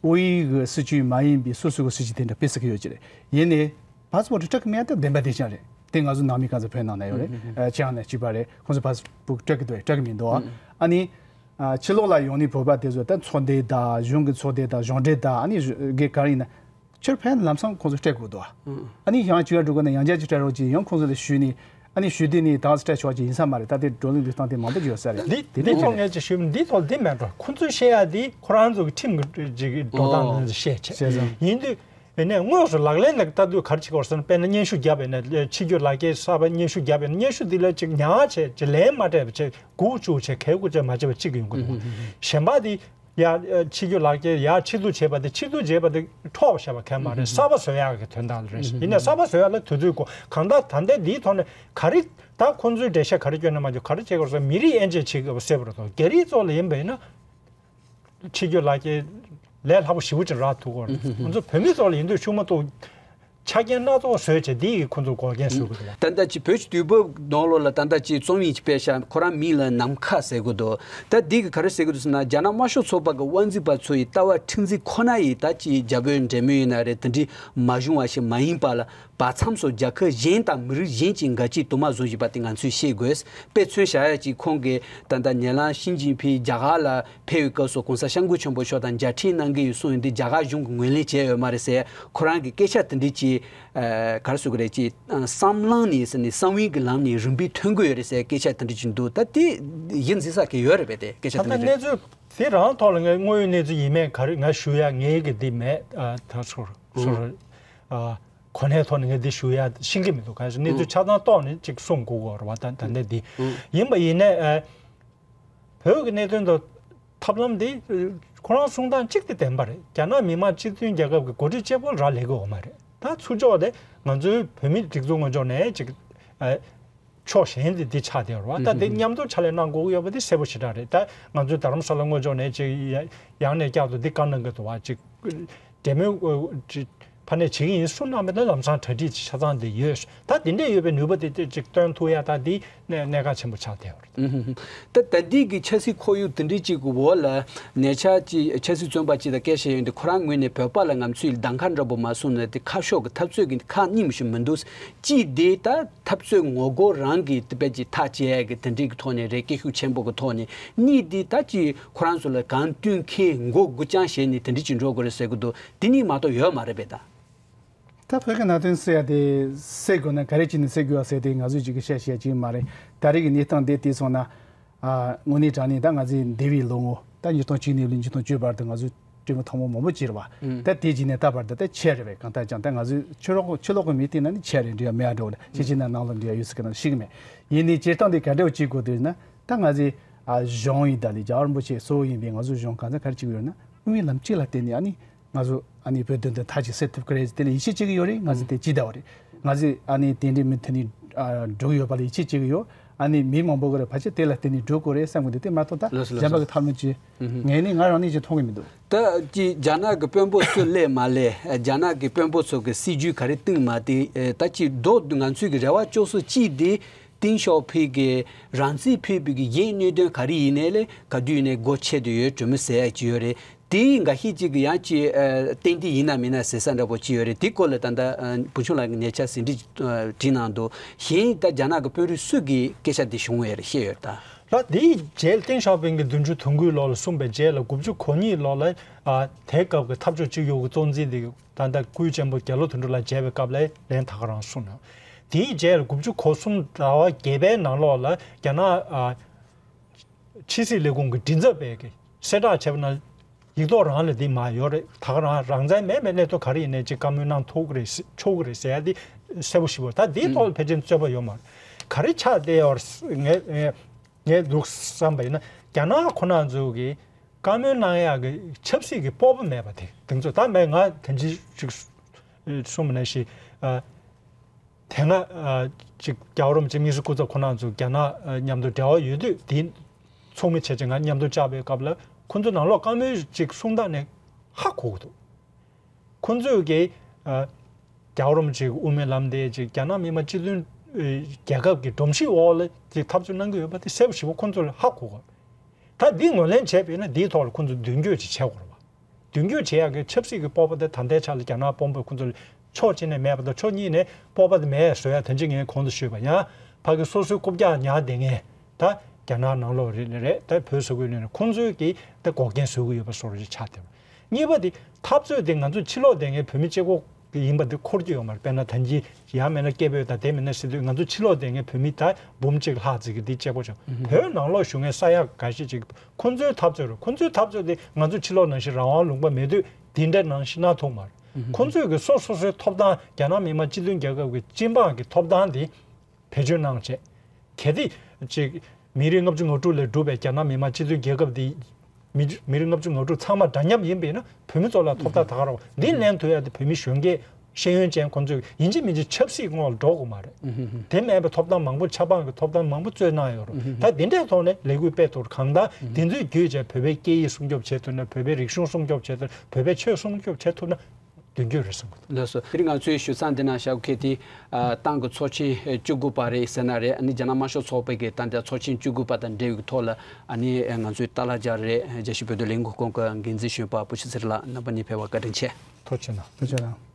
དབུས་གི་སྲིད་སྤྱི་མ་ཡིན་པའི་སོ་སོ་གི་སྲིད་སྤྱི་དེ་འདྲ་སྤེལ་ས་གི་ཡོད་ཀྱི་རེད། ཡིན་ནའི། པཱ་སི་པོར་ཊི་སྤྲད་ཀྱི་མེད་ད་བདེན་པ་དེ་ཅང་རེད། དེ་ང་ཚོ་ནང་མི་ག་ཚོད་བོད་ནང་ན་ཡོད་རེད། ཨ་ཅི་ཡང་ན་གཅིག་པ་རེད། ཁོང་ཚོ་པཱ་སི་པོར་ཊི་སྤྲད་ཀྱི་འདུག་སྤྲད་ཀྱི་མི་འདུག་ཨ་ནི་ཨ་ཕྱི་ལོགས་ལ་ཡོང་ནི་བོད་པ་དེ་ཚོ་ད་ཚོགས་སྡེ་དང་གཞུང་གི་ཚོགས་སྡེ་དང་གཞུང་འབྲེལ་དང་ཨ་ནི་གི་ག་རེ་ཡིན་ན་ ཕྱིར་ཕན་ལམ་སང་ཁོང་ཚོས་སྤྲད་དགོས་འདུག་ཨ་ནི་ཡང་བྱུང་ཡ་འགྲོ་དགོས་ན་ཡང་བསྐྱར་ཅིག་སྤྲད་རོགས་གྱིས། ཡང་ཁོང་ཚོ་ལ་ཞུས་ནས་ཨ་ནི་ཞུ་དུས་ནས་ད་ག་ཟེ་སྤྲད་ཆོག་ཅིག་ཡིན་ས་མ་རེད། ད་དེ་བགྲོ་གླེང་ལུགས་སྟངས་དེ་མང་པོ་ཡོད་ས་རེད། འདི་འདི་འདི་ཐོག་ངས་ཅིག་ཞུས་ན་འདི་ཐོག་འདི་མེད་འགྲོ། ཁོང་ཚོས་བཤད་ཡ་འདི་ཁོ་རང་ཚོ་གི་ཁྲིམས་ཀྱི་ཅིག་འགྲོ་སྟངས་ནང་བཤད་བྱས་ཡིན་དུས། ཡིན་ནའི་དངོས་སུ་ལག་ལེན་ལ་བསྟར་དུས་ག་རེ་བྱེད་དགོས་ཟེར་ན། དཔེར་ན་སྙན་ཞུ་བརྒྱབ་པ་ཡིན་ན། ཕྱི་རྒྱུ་ལག་འཁྱེར་གསར་པ་སྙན་ཞུ་བརྒྱབ་པ་ཡིན་ན། སྙན་ཞུ་འདི་ལ་ཅིག་ཉར་བྱས་ཅིག་ལན་མ་སྤྲད་པ་བྱས། སྒུག་བཅུག་བྱས་གལ་སྒུག་བྱས་མ་བྱས་པ་གཅིག་ཡོང་གི་འདུག་གཞན་པ་འདི་ཡར་ཕྱི་རྒྱུ་ལག་འཁྱེར་ཡར་ཕྱིར་བསྡུ་བྱས་པ་དེ། ཕྱིར་བསྡུ་བྱས་པ་དེ་འཕྲོག་བཞག་པ་གང་ཡང་མ་རེད། གསར་པ་བཟོ་ཡག་གི་དོན་དག་ལ་རེད། ཡིན་ནའི་གསར་པ་བཟོ་ཡག་ལ་དུས་ཚོད་དགོས། གང་ལྟར་ད་ལྟའི་འདིའི་ཐོག་ནས་ག་རེ་ད་ཁོང་ཚོའི་འགྲེལ་བཤད་ག་རེ་བསྐྱོན་ན་མ་འཇོག་ག་རེ་བྱེད་དགོས་ཟེར། མི་རིགས་དབྱེ་འབྱེད་བྱེད་དགོས་པ་གསལ་པོ་རེད་དོ། རྒྱ་རིགས་ཚོ་ལ་ཡིན་པ་ཡིན་ན། ཕྱི་རྒྱུ་ལག་འཁྱེར་ལས་སླ་པོ་ཞེ་པོ་ཅིག་རག་ཐུབ་ཀྱི་རེད། ང་ཚོ་བོད་མི་ཚོ་ལ་ཡིན་དུས་ཤུགས་མ་གཏོགས་ཆ་རྐྱེན་སྣ་ཚོགས་བཟོས་བྱས་འདི་ཡིས་ཁོང་ཚོར་འགོག་རྐྱེན་བཟོ་གི་འདུག་ད་ལྟ་ཅིག་བོད་ཀྱི་དུས་བབ་ནང་ལོགས་ལ་ད་ལྟ་ཅིག་རྩོམ་ཡིག་ཅིག་སྤེལ་ཤག་ཁོ་རང་མིང་ལ་ནམ་མཁའ་ཟེར་གི་འདུག་ད་འདི་གིས་ག་རེ་ཟེར་གི་འདུག་ཟེར་ན། རྒྱ་ནག་དམར་ཤོག་ཚོགས་པ་གི་དབང་འཛིན་པ་ཚོ་ཡི་ལྟ་བ་ཁྲིམས་འཛིན་ཁོ་ན་ཡིས་ད་ཅིག་རྒྱ་བོད་འབྲེལ་མོལ་ཡིན་ན་རེད། དེ་འདྲའི་མ་བྱུང་བ་ཞིག་མ་ཡིན་པ་ལ། བར་མཚམས་སུ་རྒྱལ་ཁབ་གཞན་དང་མི་རིགས་གཞན་གྱིས་འགལ་རྐྱེན་དུ་མ་བཟོ་བཞིན་པ་དེ་ང་ཚོས་ཤེས་དགོས། དཔེ་མཚོན་བཞག་ཡ་གཅིག་ཁོང་གིས་ད་ལྟ་ཉེ་ལམ་ཞི་ཅིན་ཕིང་རྒྱ་གར་ལ་ཕེབས་པའི་སྐབས་སུ་གོང་ས་སྐྱབས་མགོན་ཆེན་པོ་མཆོག་དང་མཇལ་འཕྲད་གནང་གི་ཡོད་གསུངས་ཡོད་དུས། རྒྱ་གར་གཞུང་གིས་ངོས་ལེན་བྱས་ཡོད་མ་རེད་ཟེར། ཁོ་རང་གི་སྐད་ཆ་དེ་འདྲ་ཅིག་ཨ་ག་རེ་ཟེར་དགོས་རེད། ཅིག་བསམ་བློ་ནས་ཟེར་ནས་བསམ་ཡུལ་གྱི་ལམ་ནས་རིམ་པས་ཐོན་གྱི་ཡོད་རེད་ཟེར་སྐད་ཆ་དེ་འདྲ་ཅིག་འདུག་ད་དེ་གཞི་འཛིན་ས་གི་ཡོད་རེད་པས། དེ་སྐད་ཆ་ད་དེ་ལྟ་འདྲ་གནས་རེད། ཚུལ་དེ་རང་ཐོག་ལ་ངས་དངོས་ཡོད་གནས་ཚུལ་ཡིན་མིན་ག་རེ་ང་ཞུ་ཡ་ངའི་གི་འདི་མེད། ཨ་ད་སོ་སོ་ཨ་གོ་གནས་ཐོག་ནས་ངས་འདི་ཞུ་ཡ་ཤེས་ཀྱི་མི་འདུག་ག་གནས་ཚུལ་ཆ་ཚང་རྟོགས་ནས་ཅིག་གསུང་དགོས་ཀྱི་རེད་བ། ད་ད་ལྟ་འདི་ཡིན་པ་ཡིན་ནའི་ཨ་བོད་ཀྱི་གནད་དོན་དང་ཐབས་ལམ་འདི་ཁོ་རང་གསུང་སྟངས་གཅིག་དེ་བདེན་པ་རེད། རྒྱ་ནག་མི་དམངས་སྤྱི་མཐུན་རྒྱལ་ཁབ་ཀྱི་འགོ་ཁྲིད་གཅིག་པོ་རག་ལས་ཀྱི་ཡོད་མ་རེད། ད་ཚུར་ཕྱོགས་དེ་ང་ཚོའི་བོད་མིའི་སྒྲིག་འཛུགས་ངོས་ཕྱོགས་ནས་ཅིག་ཨ་ཕྱོགས་གཞན་དེ་འདི་ཆགས་བསྡད་ཡོད་རེད་བ། ད་འདི་མཉམ་དུ་ཕྱག་ལས་གནང་དགོས་ཀྱི་ཡོད་པ་འདི་གསལ་པོ་ཞེ་དྲག་རེད། ད་ང་ཚོའི་རྡ་རམ་ས་ལ་ངོས་ཕྱོགས་ནས་ཅིག་ཡང་ནས་བསྐྱར་དུ་འདི་བཀའ་གནང་གི་འདུག་བ། ཅིག་འབྲེལ་མོལ་ཅིག་ཕ་ནས་བྱེད་ཀྱི་ཡིན་གསུངས་གནང་བ་ན་ལམ་སང་གྲ་སྒྲིག་ཆ་ཚང་དེ་ཡོད། ད་དེ་འདྲས་ཡོད་པའི་ནུས་པ་དེ་ཅིག་སྟོན་ཐུབ་ཡ་ད་འདི་གནད་གནད་འགག་ཆེན་པོ་ཆགས་བསྡད་ཡོད་རེད། ད་ད་འདི་གི་ཆབ་སྲིད་ཁོར་ཡུག་དེ་འདྲས་ཅིག་གི་འོག་ལ་ཉེ་ཆར་ཅིག་ཆབ་སྲིད་བཙོན་པ་ཅིག་དང་སྐད་ཆ་ཡོད་དུས། ཁོ་རང་ངོས་ནས་བོད་པ་ལ་ང་ཚོས་གདམ་ག་འདྲ་པོ་མ་གསུངས་ན་དེ་ཁ་ཕྱོགས་ཀྱི་འཐབ་རྩོད་ཀྱི་ཁག་སྙིང་ཞིག་མི་འདུག་གཅིག་དེ་ད་འཐབ་རྩོད་ངོ་རྒོལ་རང་གི་དེ་བས་ཀྱི་ཐག་བཅད་ཡ་གི་དེ་འདྲས་ཀྱི་ཐོག་ནས་རེད། སྐད་ཤུགས་ཆེན་པོ་གི་ཐོག་ནས། གཉིས་དེ་ད་ཅིག་ཁོ་རང་ཚོ་ལ་གང་བསྟུན་མཁན་མགོ་དགུ་རྐྱང་བཞེས་ནས་དེ་འདྲས་ཅིག་འགྲོ་དགོས་རེད་ཟེར་གི་འདུག་དེ་གཉིས་མ་གཏོགས་ཡོད་མ་རེད་པས་ད། ད་བོད་ཀྱི་གནད་དོན་སེལ་ཡ་དེ་སེལ་དགོས་ན་ག་རེ་བྱས་ནས་སེལ་དགོས་པ་ཟེར་དེ་ང་ཚོས་ཅིག་གི་བཤད་བཤད་ཀྱི་མ་རེད། ད་རེས་ཀྱི་གནས་སྟངས་འདི་བལྟས་སོང་ན། ཨ་དངོས་གནས་དྲང་གནས་ད་ང་ཚོའི་འདས་པའི་ལོ་ངོ་ད་ཉིས་སྟོང་བཅུ་གཉིས་ལོ་ཉིས་སྟོང་བཅུ་བར་དུ་ང་ཚོས་གྲོས་མོལ་ཐེངས་མ་མང་པོ་བྱས་རེད་བ། ད་དེ་རྗེས་ནས་ད་བར་དུ་ད་ཆད་རེད་པས། གང་ལྟར་ཀྱང་ད་ང་ཚོའི་ཕྱི་ལོགས་ཕྱི་ལོགས་ཀྱི་མི་དེ་ན་ནི་ཆད་རེད། འབྲེལ་བ་མེད་འགྲོ་རེད། ཕྱི་ཕྱི་ནང་ནང་ལ་འབྲེལ་བ་ཡོད་ས་གི་ན་ཤེས་ཀྱི་མེད། ཡིན་ནའི་སྤྱིར་བཏང་དེ་ག་འདྲ་བྱེད་དགོས་དེ་ན། ད་ང་ཚོའི་ཨ་གཞུང་ཡིན་ད་ལས་རྒྱལ་བ་རིན་པོ་ཆེ་གཙོ་བོ་ཡིན་པའི་ང་ཚོ་གཞུང་གང་ཚ་ག་རེ་བྱེད་ཀྱི་ཡོད་ན། དབུ་མའི་ལམ་གཅིག་ལ་བརྟེན་ནས་ཨ་ནི་ང་ཚོ་ཨ་ནི་བོད་དོན་དོན་ཐག་ཅིག་སེལ་ཐུབ་ཀྱི་རེད། དེ་ལ་ཡིད་ཆེས་བྱེད་ཀྱི་ཡོད་རེད། ང་ཚོ་དེ་ཇི་ལྟ་བ་རེད། ང་ཚོས་ཨ་ནི་དེ་འདྲའི་མུ་མཐུད་ནས་ཨ་འགྲོ་གི་ཡོད་པ་ལ་ཡིད་ཆེས་བྱེད་ཀྱི་ཡོད། ཨ་ནི་མི་མང་པོ་གི་རེད་ཕལ་ཆེར་དེ་ལ་བརྟེན་ནས་འགྲོ་དགོས་རེད་བསམ་གི་འདུག་དེ་མ་གཏོགས་ད་ལགས་སོ་ལགས་གཞན་པ་སོ། གི་ཐབས་ལམ་ཅིག་ངས་ནི་ང་རང་ནས་ཅིག་མཐོང་གི་མི་འདུག་ད་ཅིག་རྒྱ་ནག་གི་དཔོན་པོ་སུ་སླེབས་མ་སླེབས། རྒྱ་ནག་གི་དཔོན་པོ་ཚོ་གི་སྲིད་ཇུས་ག་རེ་བཏིང་མ་བཏིང་། ད་ཅིག་མདོར་བསྡུས་ང་ཚོའི་གི་རེ་བ་བཅོལ་ས་གཅིག་དེ། ཏེང་ཞའོ་ཕིང་གི་རང་བཙན་ཕུད་པའི་གི་གཞན་གནད་དོན་ག་རེ་ཡིན་ནའི་ལས་ག་དུས་ནས་སྒོ་ཕྱེ་བསྡད་ཡོད། གྲོས་མོལ་ཟེར་ཡ་ཅིག་ཡོད་རེད། དེ་འགའ་ཤས་ཅིག་གིས་ཡང་ཅིག་ཨ་ཏན་ཏན་ཡིན་ན་མིན་ན་ཟེར་ས་འདྲ་པོ་ཅིག་ཡོད་རེད། དེ་སྐོར་ལ་ད་ལྟ་ཨ་བུ་ཆུང་ལགས་ཀྱིས་ཉེ་ཆར་ཟིན་བྲིས་ཨ་བྲིས་གནང་འདུག་གཞན་ད་རྒྱ་ནག་གི་དཔོན་རིགས་སུ་གིས་སྐད་ཆ་འདི་བྱུང་ཡོད་རེད་བཤད་ཡོད་ད། ལགས། དེའི་རྗེས་ཏེང་ཞའོ་ཕིང་གི་བདུན་ཅུ་དོན་དགུའི་ལོ་ལ་གསུངས་པའི་རྗེས་ལ་དགུ་བཅུ་གོ་གཉིས་ལོ་ལ་ཨ་དེའི་སྐབས་ཀྱི་འཐབ་ཕྱོགས་གཅིག་གྱུར་གྱི་གཙོ་འཛིན་དེ་ད་ལྟ་སྐུའི་གཅེན་པོ་རྒྱ་ལོ་དོན་གྲུབ་ལགས་མཇལ་བའི་སྐབས་ལ་ལན་ད་ག་རང་གསུངས་ཡོད། དེའི་རྗེས་ལ་དགུ་བཅུ་གོ་གསུམ་ཟླ་བ་བརྒྱད་པའི་ནང་ལོགས་ལ་རྒྱ་ནག་ཨ་ཕྱི་སྲིད་ལས་ཁུངས་ཀྱི་མགྲིན་ཚབ་པས་ཀྱི་གསལ་བསྒྲགས་བྱས་པ་ན། ཡིག་ཐོག་རང་ལ་འདི་མ་ཡོད་རེད། ད་ག་རང་རང་བཙན་མེད་པའི་གནས་ཚུལ་ག་རེ་ཡིན་ནའི་ཅིག་བཀའ་མོལ་གནང་ཐུབ་ཀྱི་རེད་ཆོག་གི་རེད་ཟེར་ཡ་འདི་གསལ་པོ་ཞེ་པོ། ད་འདིའི་ཐོག་ལ་ཕལ་ཆེར་རྩོད་པ་ཡོད་མ་རེད། ག་རེ་ཆགས་བསྡད་ཡོད་རེད་ངས་ངས་འདུག་བསམ་པ་ཡིན་ན། རྒྱ་ནག་ཁོ་རང་ཚོ་གིས་བཀའ་མོལ་གནང་ཡག་གི་ཆབ་སྲིད་ཀྱི་སྤོབས་པ་མེད་པ་དེ་དེ་ཚོ་ད་མེད། ང་དེ་འདྲ་ཅིག་གསུངས་པ་ནང་བཞིན། དེ་སྔ་ཨ་ཅིག་རྒྱལ་བ་རིན་པོ་ཆེ་དམིགས་བསལ་སྐུ་ཚབ་ཁོང་རྣམ་ཚོ་རྒྱ་ནག་ཨ་མཉམ་དུ་འབྲེལ་བ་ཡོད་དུས། དེ་ཚོགས་མི་བྱས་ཅིག་ང་མཉམ་དུ་བཅར་བའི་སྐབས་ལ་ཁོང་ཚོ་ནང་ལོགས་བཀའ་མོལ་ཅིག་གསུང་སྟངས་ནས་ཧ་གོ་གི་འདུག་ཁོང་ཚོས་ཀྱིས་ཨ་རྒྱལ་བ་རིན་པོ་ཆེའི་དབུ་མའི་ལམ་དེ་ཅིག་རྒྱ་ནག་མི་དམངས་སྤྱི་མཐུན་ཨ་རྒྱལ་ཁབ་ཀྱི་སྒྲོམ་གཞི་འོག་ལ་ཅིག་འཐབ་རྩོད་གནང་གི་ཡོད་པ་དེ་གསལ་པོ་ཞེ་པོ་ཁོང་ཚོ་ལ་ཧ་གོ་གི། ད་འདི་ངོས་ལེན་བྱས་པ་ཡིན་ན་འདིའི་ཐོག་ལ་ཁོང་ཚོ་མདུན་སྐྱོད་ཅིག་བྱེད་དགོས་རེད་བ། མདུན་སྐྱོད་བྱེད་ཡག་གི་ཆབ་སྲིད་ཀྱི་སྤོབས་པ་དེ་ད་ལྟའི་ཆ་ལ་རྒྱ་ནག་དཔོན་པོས་ཁོང་ཚོ་ལ་ཕྱོགས་གཅིག་ནས་མེད་པ་དང་། ཕྱོགས་གཉིས་ནས་སྤོབས་པ་དེ་མེད་བཟོ་ཡ། དོན་གཅིག་ངས་གོང་དུ་ཞུས་པ་ཡང་ཕ་གི་སོ་སོའི་རྐུབ་བཀྱག་ཉར་བསྡད་མཁན་ད་རྒྱ་ནག་ནང་ལོགས་རེད་རེད། ད་བོད་ས་ཁུལ་ནས་ཁོང་ཚོས་ཀྱིས་ད་འགོག་རྐྱེན་བཟོ་གི་ཡོད་པ་བཟོ་འདྲ་ཅིག་ཆགས་བསྡད་པ། གཉིས་པ་དེ་འཐབ་རྩོད་དེ་ང་ཚོ་ཕྱི་ལོགས་བསྡད་མཁན་བོད་མི་གཅིག་པོ་ཡིན་པ་དེ་འཁོར་གྱི་ཡོད་མ་རེད། དཔེར་ན་ད་གིན་ཡང་མིན་ན་སྐད་འབོད་དང་དེ་མིན་ན་སྲིད་དུས་ང་ཚོ་ཕྱི་ལོགས་བསྡད་མཁན་བོད་མི་ད་འབུམ་གཅིག་ལྷག་ཙམ་གྱིས་འདི་གཅིག་པོ་བྱུང་། བོད་ནང་ལོགས་བཞུགས་མཁན་ས་ཡ་འགའ་ཤས་ཅིག་ཁོ་ཚོའི་འཐབ་རྩོད་རེད། ཁོ་ཚོའི་འཐབ་རྩོད་དེ་ང་ཚོ་ཕྱི་ལོགས་ནང་བཞིན་རང་དབང་ལུང་པ་མེད་དུས་འདི་འདྲ་ནང་བཞིན་གནང་ཐུབ་མ་རེད། ཁོ་ཚོས་ཀྱི་སོ་སོ་སོའི་ཐོབ་ཐང་རྒྱ་ནག་མི་དམངས་སྤྱི་མཐུན་རྒྱལ་ཁབ་ཀྱི་སྤྱི་འབངས་ཀྱི་ཐོབ་ཐང་དེ་བེད་སྤྱོད་གནང་བྱས། གལ་ཏེ་ཅིག་མི་རིགས་ལྔ་བཅུ་ང་དྲུག་ལས་གྲུབ་པའི་རྒྱ་ནག་མི་དམངས་སྤྱི་མཐུན་རྒྱལ་ཁབ་འདི་མི་མི་རིགས་ལྔ་བཅུ་ང་དྲུག་ཚང་མ་འདྲ་མཉམ་ཡིན་པས་ན་བོད་མི་ཚོ་ལ་ཐོབ་ཐང་ད་ག་རང་འདི་ལེན་ཐུབ་ཡ་དེ་བོད་མི་གཞོན་སྐྱེས་ཤེས་ཡོན་ཅན་ཁོང་ཚོས་ཡིན་གཅིག་མིན་གཅིག་ཆབ་སྲིད་ངོ་ལ་འགྲོ་དགོས་མ་རེད། དེ་མེད་པའི་ཐོབ་ཐང་མང་པོ་ཆབ་འབངས་ཀྱི་ཐོབ་ཐང་མང་པོ་རྩོད་གནང་ཡོད་རུང་ད་དེ་འདྲའི་ཐོག་ནས་ལས་འགུལ་སྤེལ་ཐུབ་གང་ལྟར་དེ་ཚོའི་བརྒྱུད་བྱས་བོད་པའི་སྐད་ཡིག་སྲུང་སྐྱོབ་བྱེད་ཐུབ་ན། བོད་པའི་རིག་གཞུང་སྲུང་སྐྱོབ་བྱེད་ཐུབ། བོད་པའི་ཆོས་སྲུང་སྐྱོབ་བྱེད་ཐུབ་ན། མདུན་སྐྱོད་རེད་བསམ་གི་འདུག་ལགས་སོ། དེ་རིང་ང་ཚོའི་ཞུ་མཚམས་འདི་ན་བཞག་གི། དེ་ཨ་ཏང་གི་ཚོགས་ཆེན་བཅུ་དགུ་པ་རེད་ཟེར་ན་རེད། ཨ་ནི་རྒྱ་ནག་དམར་ཤོག་ཚོགས་པའི་གི་ད་ལྟ་ཚོགས་ཆེན་བཅུ་དགུ་པ་དང་འབྲེལ་བའི་ཐོག་ལ་ཨ་ནི་ང་ཚོའི་ཏཱ་ལ་རྒྱ་རེད། རྒྱལ་སྤྱིའི་བོད་དོན་ལས་འགུལ་ཁང་གི་འགན་འཛིན་གཞོན་པ་བུ་ཆུ་ཚེ་རིང་ལགས་རྣམ་པ་གཉིས་ཕེབས་པར་བཀའ་དྲིན་ཆེ། ཐུགས་རྗེ་གནང་། ཐུགས་རྗེ་གནང་།